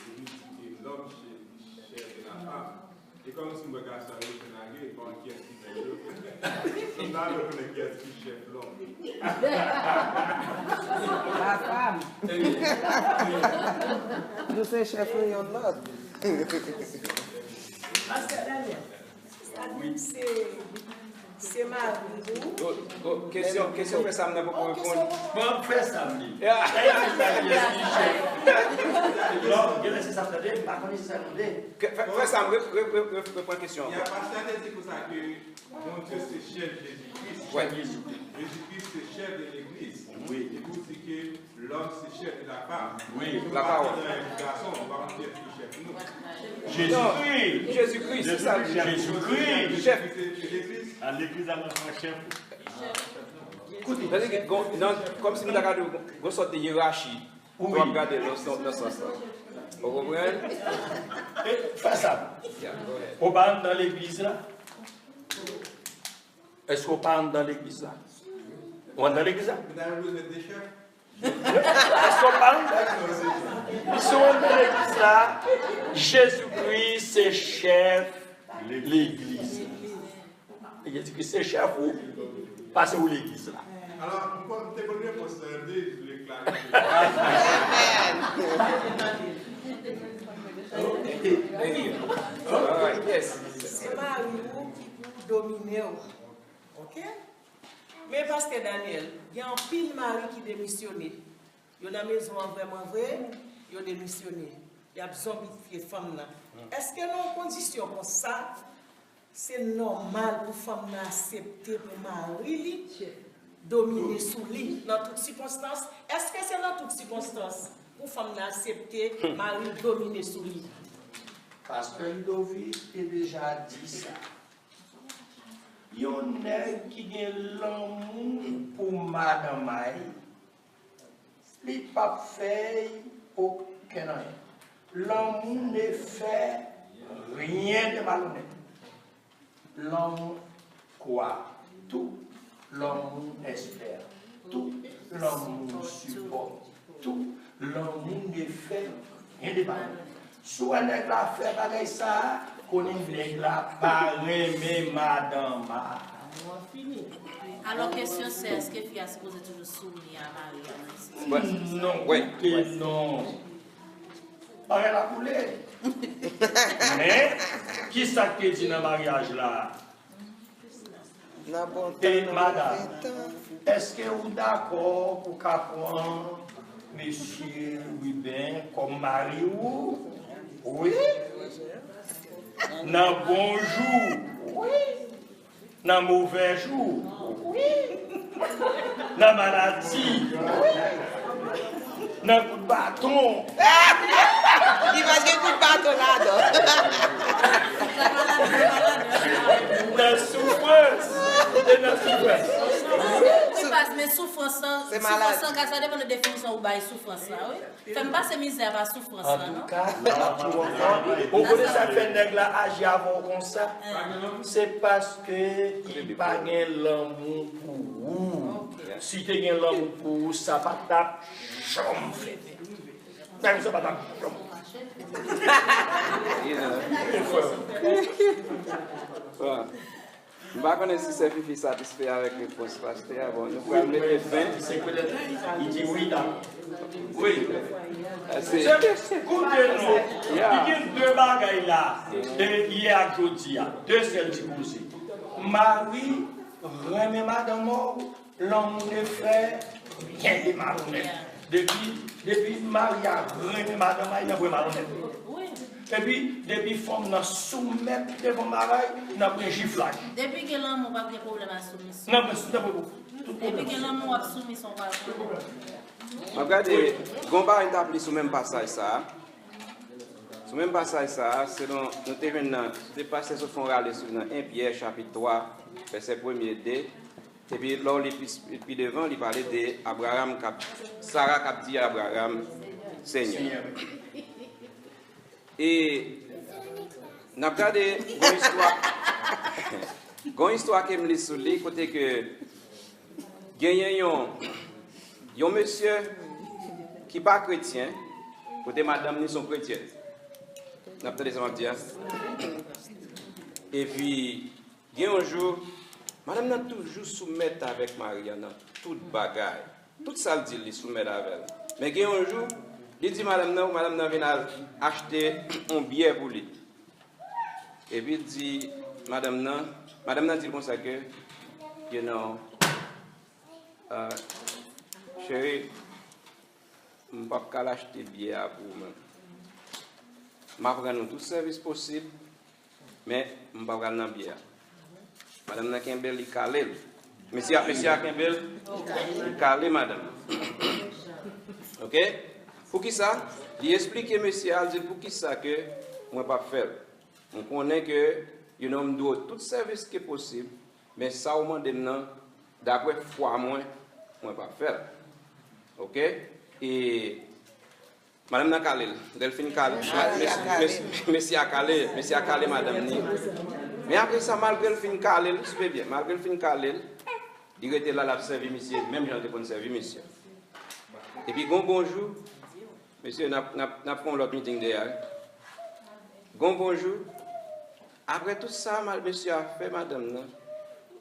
Legliz di ke lòm se chèf de la fam. E kòm si mwen gason yo te lage, bon, kiyès ki chèf yo? M ta vle konnen kiyès ki chèf lòm. La fam. Nou se chèf nou yonn lòt. Pastè Daniel. Sa di se, se mari ou. Go, go, kesyon, kesyon frè Sam nan poko reponn. Bon, frè Sam li. Èske sa ki chèf? Non, gen lè se sa tande, m pa konnen se sa tande. Frè Sam, re, re, re, re, reprann kesyon an. Ya, pastè te di konsa ke Bondye se chèf Jezi Kris. Jezi Kris se chèf de legliz. Wi. Li pou di ke Lòm se chèf de la fam. Wi. La pawòl. Gason, pa konn kiyès ki chèf nou. Jezikri. Jezikri, se sa. Jezikri. Chèf. Legliz. A legliz a nan chèf. Koute. Tande ke gon, nan, kòmsi m ta gade yon sòt de yerachi. Wi. W ap gade nan sans, nan sans lan. Ou konprann? E, fè sa. Yeah, go ahead. Ou pa anndan legliz la? Èske w pa anndan legliz la? Ou anndan legliz la? Èske w pa anndan? Si w anndan legliz la, Jezikri se chèf legliz la. Jezikri se chèf ou, paske ou legliz la. Alò, m te konn repons la, m te vle klarifye. Amen. Amen. All right, yes. Se mari w ki pou domine w. Ok? Men pastè Daniel, gen anpil mari ki demisyone. Yo nan mezon an vrèman vre, yo demisyone. Y ap zonbifye fanm nan. Èske nan yon kondisyon konsa, se nòmal pou fanm nan aksepte pou mari li domine sou li nan tout sikonstans? Èske se nan tout sikonstans pou fanm nan aksepte mari l domine sou li? Pastè Ludovic te deja di sa. Yon nèg ki gen lanmou pou madanm a l, li p ap fè okenn anyen. L'amour ne fait rien de malhonnête. L'amour croit tout, l'amour espère tout, l'amour supporte tout, l'amour ne fait rien de malhonnête. Si w wè nèg la fè bagay sa a, konnen nèg la pa renmen madanm a. Alò, kesyon se, èske fi a sipoze toujou soumi a mari a nan sitiyasyon sa? Non, koute, non. Bagay la boule. Men, kisa k te di nan maryaj la? Nan bon tan, nan move tan. Èske ou dakò pou ka pran mesye Ruben kòm mari ou? Wi. Nan bon jou. Nan movè jou. Nan maladi. Nan kout baton. Li pa gen kout baton ladan. Nan soufrans. E nan soufrans. Ti baz, men soufrans lan, soufrans lan ka sa depann de definisyon ou bay soufrans la, wi. Fè m pase mizè a pa soufrans la, non? Antouka, m ap di w ankò, ou konnen sa k fè nèg la aji avè w konsa? Se paske li pa gen lanmou pou ou. Si te gen lanmou pou ou, sa pa t ap janm fèt. Nèg sa pa t ap janm. M pa konnen si sè Fifi satisfè avèk repons pastè a. Bon, nou pral mete fen. Li di wi, ta. Wi. Se, koute non. Li gen de bagay la e yè ak jodi a. De sèl ti koze. Mari renmen madanm ou, lanmou de frè, byen de malonèt. Depi, depi mari a renmen madanm a, li nan pwen malonèt. Epi, depi fanm nan soumèt devan mari a, li nan pwen jiflaj. Depi gen lanmou, p ap gen pwoblèm ak soumisyon. Nan pwen, nan pwen, tout pwoblèm. Depi gen lanmou, w ap soumisyon, w ap. M ap gade, gon bagay m t ap li sou menm pasaj sa a. Sou menm pasaj sa a, selon nou te jwenn nan, se pastè sot fè yon rale sou nan en Pyè chapit twa, vèsè premye, de, epi lè w li pi, pi devan, li pale de Abraram k ap, Sara k ap di Abraram, Senyè. E n ap gade, gon istwa, gon istwa ke m li sou li, kote ke genyen yon, yon mesye ki pa kretyen, kote madanm ni se yon kretyèn. N ap tande sa m ap di a? Epi, gen yon jou, madanm nan toujou soumèt avèk mari a nan tout bagay. Tout sa l di l, li soumèt avè l. Men gen yon jou, li di madanm nan, pou madanm nan vin al achte yon byè pou li. Epi l di madanm nan, madanm nan di l konsa ke, you know, uh, cheri, m p ap ka al achte byè a pou ou menm. M ap rann ou tout sèvis posib, men m pa pral nan byè a. Madanm nan kenbe l, li kale l. Mesye a, mesye a kenbe l, li kale madanm nan. Oke? Poukisa? Li esplike mesye a, li di l poukisa ke mwen p ap fè l. M konnen ke, you know, m dwe w tout sèvis ki posib, men sa w mande m nan, dapre fwa mwen, mwen p ap fè l. Oke? E Madanm nan kale l. Lè l fin kale, mesye a kale, mesye a kale madanm ni. Men apre sa, malgre l fin kale l, swiv byen, malgre l fin kale l, li rete la, l ap sèvi misye, menm jan l te konn sèvi misye. Epi gon bon jou, mesye, n ap, n ap, n ap fè yon lòt meeting dèyè a. Gon bon jou, apre tout sa, mal mesye a fè madanm nan,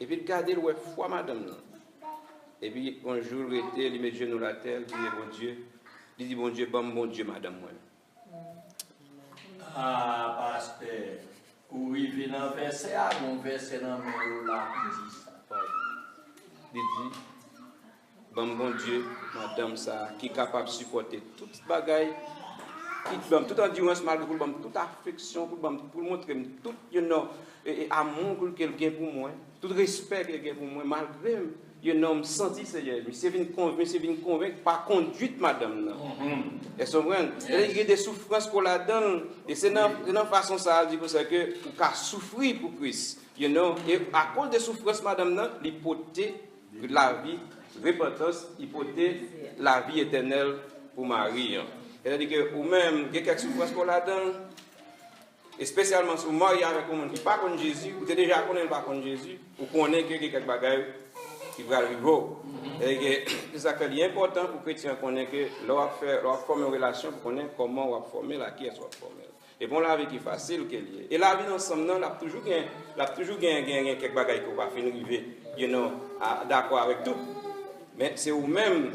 epi l gade l wè fwa madanm nan. Epi yon jou l rete, li met jenou l atè, l priye Bondye. Li di Bondye, ban m Bondye madanm mwen. Ah, pastè, ou rive nan vèsè a, gon vèsè nan men ou la ki di sa. Li di, ban m Bondye madanm sa a ki kapab sipòte tout bagay, ki ban m tout andirans, malgre pou l ban m tout afeksyon, pou l ban m, pou l montre m tout, you know, e, e, amou ke l gen pou mwen, tout respè ke l gen pou mwen, malgre m, you know, m santi Senyè, misye vin konvenk, misye vin konvenk pa kondwit madanm nan. Èske w konprann? Li gen de soufrans ke w ladan l, e se nan, se nan fason sa a, l di konsa ke ou ka soufri pou Kris, you know, e akoz de soufrans madanm nan, li pote lavi, repantans, li pote lavi etènèl pou mari an. Sètadi ke ou menm, gen kèk soufrans ke w ladan l, espesyalman si w marye avèk yon moun ki pa konn Jezi, ou te deja konnen l pa konn Jezi, ou konnen ke gen kèk bagay ki pral rive w. E ke, se sa k fè li enpòtan pou kretyen an konnen ke lè w ap fè, lè w ap fòme yon relasyon, pou konnen kòman w ap fòme l, ak kiyès w ap fòme l. E pa yon lavi ki fasil ke l ye. E lavi nan ansanm nan, l ap toujou gen, l ap toujou gen, gen, gen kèk bagay ke w pa fin rive, you know, a, dakò avèk tout. Men se ou menm,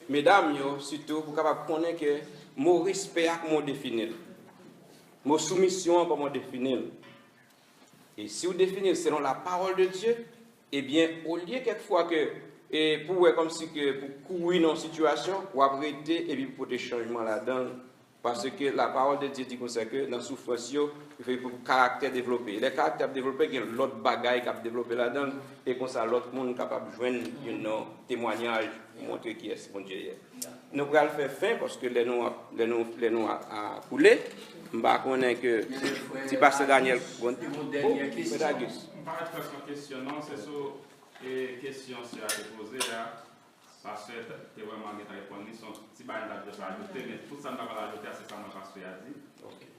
medam yo, sitou, pou kapab konnen ke mo respè a, kòman w defini l. Mo soumisyon an, kòman w defini l. E si w defini l selon la parole de Dieu, ebyen, olye kèk fwa ke, e, pou w wè kòmsi ke pou kouri nan yon sitiyasyon, w ap rete epi pou pote chanjman ladan l. Paske la parole de Dieu di konsa ke nan soufrans yo, il faut pou karaktè devlope. Lè karaktè ap devlope, gen lòt bagay k ap devlope ladan l, e konsa lòt moun kapab jwenn, you know, temwanyaj pou montre kiyès Bondye ye. Nou pral fè fen, paske lè nou ap, lè nou, lè nou a, a koule, m pa konnen ke si pastè Daniel gon, oh, frè Agus. M pa rete prèske nan kesyon, non, se sou, e, kesyon sè a te poze a. Pastè te vrèman gentan reponn li, se yon ti bagay m ta jis ajoute, men tout sa m ta pral ajoute a, se sa mwen pastè a di.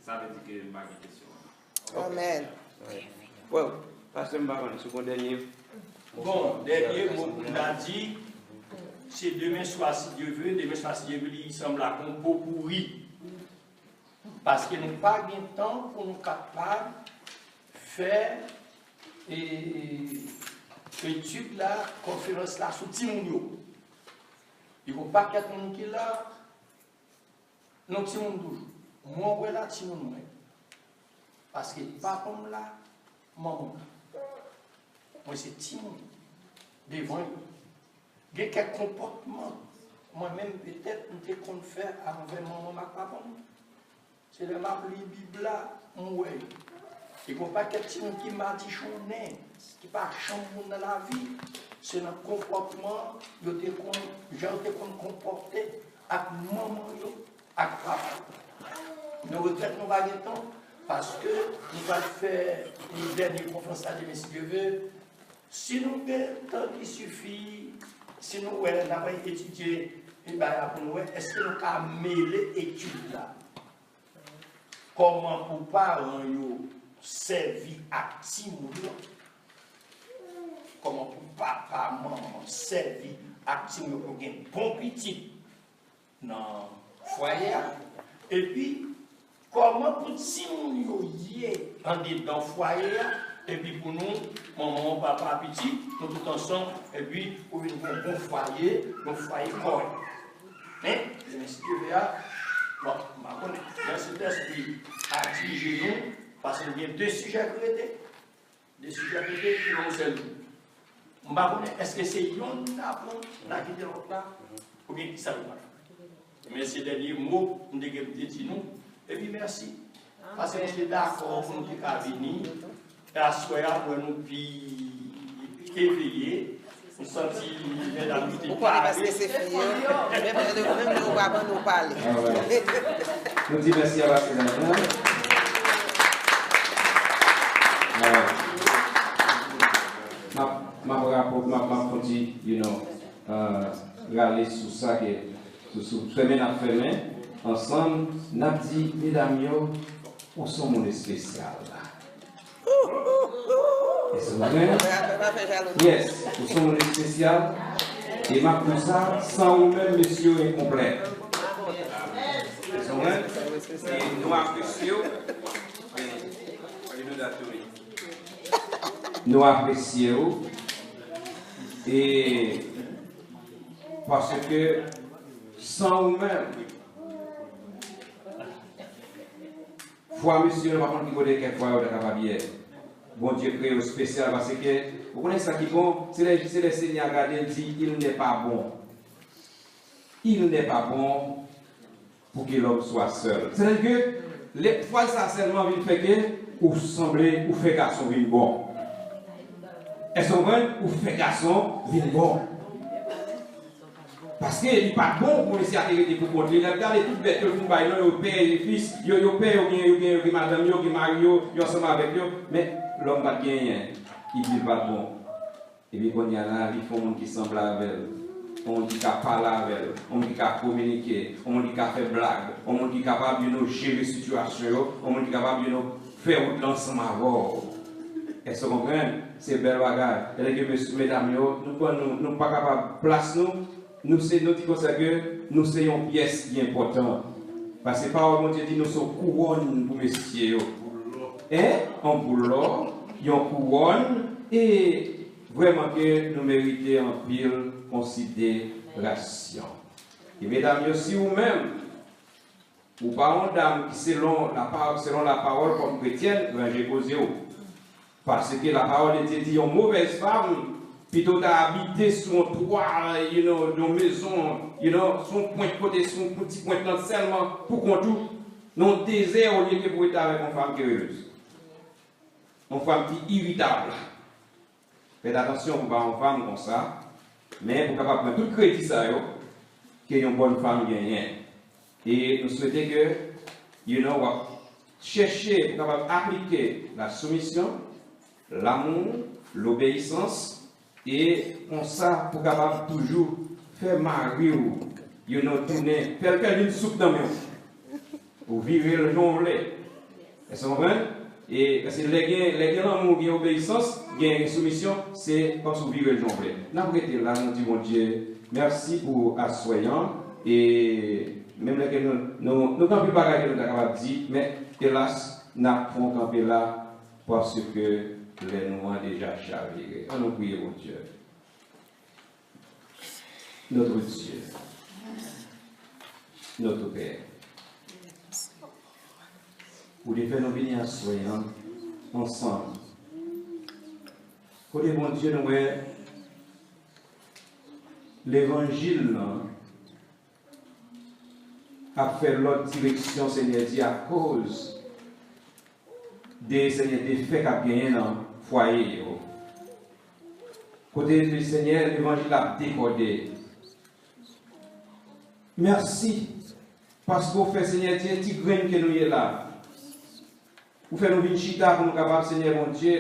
Sa vle di ke m pa gen kesyon ankò. Amèn. Well, pastè, m pa konnen si w gen dènye. Bon, dènye mo pou m ta di, se demen swa, si Dye vle, demen swa, si Dye vle, li sanble ak yon po pouri. Paske nou pa gen tan pou nou kapab fè, e, etid la, konferans la sou timoun yo. Li gon pakèt moun ki la, nou timoun toujou. Mwen wè la timoun mwen. Paske papa m la, manman m la. Mwen se timoun devan yo. Gen kèk konpòtman mwen menm petèt m te konn fè anvè manman m ak papa m. Se lè m ap li Bib la, m wè yo. E gon pakèt timoun ki madichonnen, ki pa janm moun nan lavi, se nan konpòtman yo te konn, jan yo te konn konpòte ak manman yo, ak papa yo. Nou regrèt nou pa gen tan, paske nou pral fè yon dènye konferans la demen, si Dye vle. Si nou gen tan ki sifi, si nou wè, n ap etidye bagay la pou nou wè, èske nou ka mele etid la? Kòman pou paran yo sèvi ak timoun yo? Kòman pou papa, manman sèvi ak timoun yo pou gen bon pitit nan fwaye a? Epi, kòman pou timoun yo ye andedan fwaye a? Epi pou nou, manman, papa, pitit, nou tout ansanm, epi pou vin gen bon fwaye, yon fwaye kòrèk. Hein? Demen, si Dye vle a, bon, m pa konnen. Jan Sentèspri a dirije nou, paske nou gen de sijè ki rete. De sijè ki rete ki nan yon sèl jou. M pa konnen èske se yonn n aprann, n a kite lòt la, oubyen kisa nou pral fè. Men se dènye mo m te gen pou m te di nou. Epi mèsi. Paske nou te dakò pou nou te ka vini. E aswè a, m wè nou pi eveye. M santi medam yo te pale. Ou konnen paske se fi an. Menm lè, menm lè ou pa ban nou pale. Alright. Nou di mèsi a pastè Daniel. Alright. M ap, m ap rapò-, m ap, m ap fon ti, you know, euh, rale sou sa ke, sou, sou fèmen n ap fèmen ansanm, n ap di, medam yo, ou se yon moun espesyal. Èske w konprann? Yes, ou se yon moun espesyal. E m ap di w sa, san ou menm, mesye yo enkonplè. Èske w konprann? E nou apresye w. Nou apresye w. E paske san ou menm, fwa mesye yo, nou pa konn ki kote kèk fwa yo ta kapab ye. Bondye kreye yo espesyal paske, ou konnen sa ki bon, se lè, se lè Senyè a gade, l di, il n'est pas bon. Il n'est pas bon pour que l'homme soit seul. Sètadi ke, lè, fraz sa sèlman vin fè ke ou sanble, ou fè gason vin bon. Èske w konprann? Ou fè gason vin bon. Paske li pa t bon pou mesye a te rete pou kont li. Lè l gade tout bèt yo fin bay non, yo pè, e fis, yo, yo pè, yo gen, yo gen, yo gen madanm yo, gen mari yo, yo ansanm avèk yo. Men, lòm pa t genyen. Li di l pa t bon. Epi kounye a, nan lavi, fè yon moun ki sanble avè l. Yon moun ki ka pale avè l. Yon moun ki ka kominike. Yon moun ki ka fè blag. Yon moun ki kapab, you know, jere sitiyasyon yo. Yon moun ki kapab, you know, fè wout la ansanm avè w. Èske w konprann? Se bèl bagay. Sètadi ke mes-, medam yo, nou konn nou, nou pa kapab plas nou. Nou se, nou di konsa ke nou se yon pyès ki enpòtan. Paske pawòl Bondye di nou se yon kouwòn pou mesye yo. Hein? Yon boul lò, yon kouwòn, e vrèman ke nou merite anpil konsiderasyon. E medam yo, si ou menm, ou pa yon dam ki selon la pa-, selon lapawòl kòm kretyèn, ranje koze w. Paske lapawòl de Dye di yon movèz fanm pito ta abite sou yon twa, you know, yon mezon, you know, sou yon pwent kote, sou yon ti pwent lan sèlman pou kont ou. nan yon dezè olye ke pou rete avèk yon fanm kerelez. Yon fanm ki iritab. Fèt atansyon pou pa yon fanm konsa, men pou kapab pran tout kredi sa yo ke yon bòn fanm genyen. E nou swete ke, you know, w ap chèche pou kapab aplike la soumisyon, lanmou, lobeyisans, e konsa pou kapab toujou fè mari w, you know, tounen, fè l, fè l vin soup nan men w. Ou vire l jan w vle. Èske w konprann? E, paske lè gen, lè gen lanmou, gen obeyisans, gen soumisyon, se kòmsi w vire l jan w vle. N ap rete la, nou di Bondye mèsi pou aswè an. E menm lè ke nou, nou, nou gen anpil bagay ke nou ta kapab di, men elas, n ap fè yon kanpe la, paske lè nou an deja chavire. Ann nou priye Bondye. Notre Dieu, notre Père, ou te fè nou vini aswè an ansanm. Kote Bondye nou wè levanjil lan ap fè lòt direksyon, Senyè Dye, akoz de, Senyè Dye, fè k ap genyen nan fwaye yo. Kote, Senyè, levanjil ap dekòde. Mèsi, paske w fè, Senyè Dye, ti grenn ke nou ye la, ou fè nou vin chita pou nou kapab, Senyè Bondye,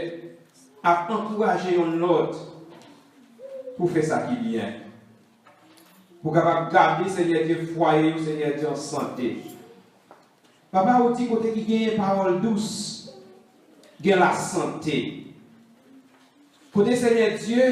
ap ankouraje yonn lòt pou fè sa ki byen. Pou kapab gade, Senyè Dye, fwaye yo, Senyè Dye, an sante. Papa, ou di kote ki genyen pawòl dous, gen lasante. Kote, Senyè Dye,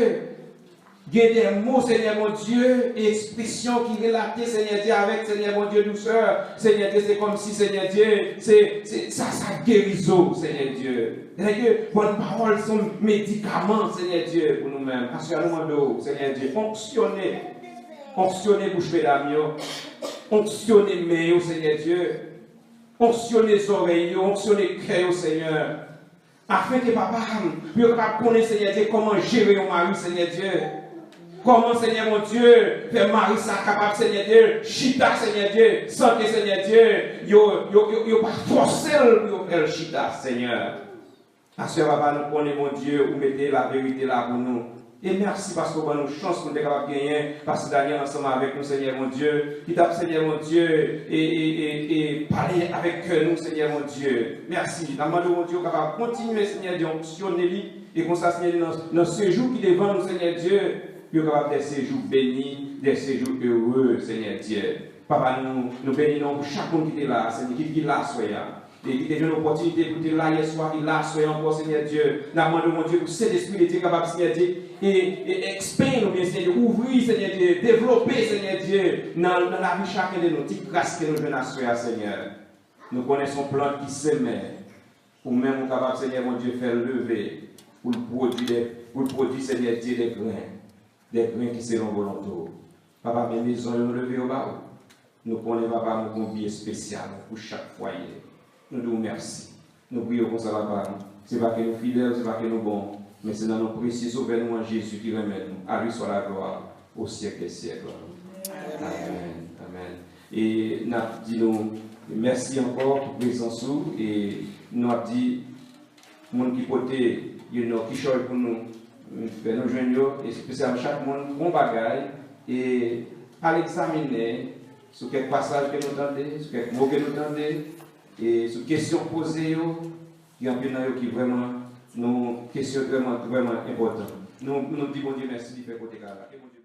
gen de mo, Senyè Bondye, e ekspresyon ki relate, Senyè Dye, avèk, Senyè Bondye, dousè. Senyè Dye, se kòmsi, Senyè Dye, se, se, sa, sa geri zo, Senyè Dye. Sètadi ke bòn pawòl se yon medikaman, Senyè Dye, pou nou menm. Aswè a, nou mande w, Senyè Dye, fonksyone. Fonksyone bouch medam yo. Fonksyone men yo, Senyè Dye. Fonksyone zòrèy yo, fonksyone kè yo, Senyè. Afenke, papa m, pou yo kapab konnen, Senyè Dye, kòman jere yon mari, Senyè Dye. Kòman, Senyè Bondye, fè mari sa kapab, Senyè Dye, chita, Senyè Dye, sante, Senyè Dye, yo, yo, yo, yo pa fòse l pou yo fè l chita, Senyè. Aswè, papa, nou konnen, Bondye, ou mete laverite la pou nou. E mèsi paske w ban nou chans pou nou te kapab genyen Pastè Daniel ansanm avèk nou, Senyè Bondye, ki t ap, Senyè Bondye, e, e, e, e pale avèk kè nou, Senyè Bondye. Mèsi. N ap mande w, Bondye, ou kapab kontinye, Senyè Dye, onksyone li, e konsa, Senyè Dye, nan, nan sejou ki devan nou, Senyè Dye, yo kapab de sejou beni, de sejou ere, Senyè Dye. Papa, nou, nou beni non pou chak moun ki te la, Senyè, ki, ki la aswè a. E ki te jwenn opòtinite pou te la yè swa, ki la aswè ankò, Senyè Dye. N ap mande w, Bondye, pou Sentespri de Dye kapab, Senyè Dye, e, e eksprime nou byen, Senyè Dye, ouvri, Senyè Dye, devlope, Senyè Dye, nan, nan lavi chaken de nou, ti gras ke nou jwenn aswè a, Senyè. Nou konnen se yon plant ki senmen, ou menm ou kapab, Senyè Bondye, fè l leve, pou l pwodui de, pou l pwodui, Senyè Dye, de grenn, de grenn ki selon volonte w. Papa, men mezon yo, nou leve yo ba ou. Nou konnen, papa, nou gen yon bi espesyal pou chak fwaye. Nou di w mèsi. Nou priye w konsa, papa. Se pa ke nou fidèl, se pa ke nou bon, men se nan non presye Sovè nou an, Jezi, ki renmen nou. A lui soit la gloire au siècle des siècles. Amèn. Amèn. E n ap di nou mèsi ankò pou prezans ou. E nou ap di moun ki pote, you know, kichòy pou nou, fè nou jwenn yo, espesyalman chak moun, bon bagay, e al egzamine sou kèk pasaj ke nou tande, sou kèk mo ke nou tande, e sou kesyon poze yo, gen anpil nan yo ki vrèman, nou, kesyon vrèman, vrèman enpòtan. Nou, nou di Bondye mèsi, li fè kote kay la. Ke Bondye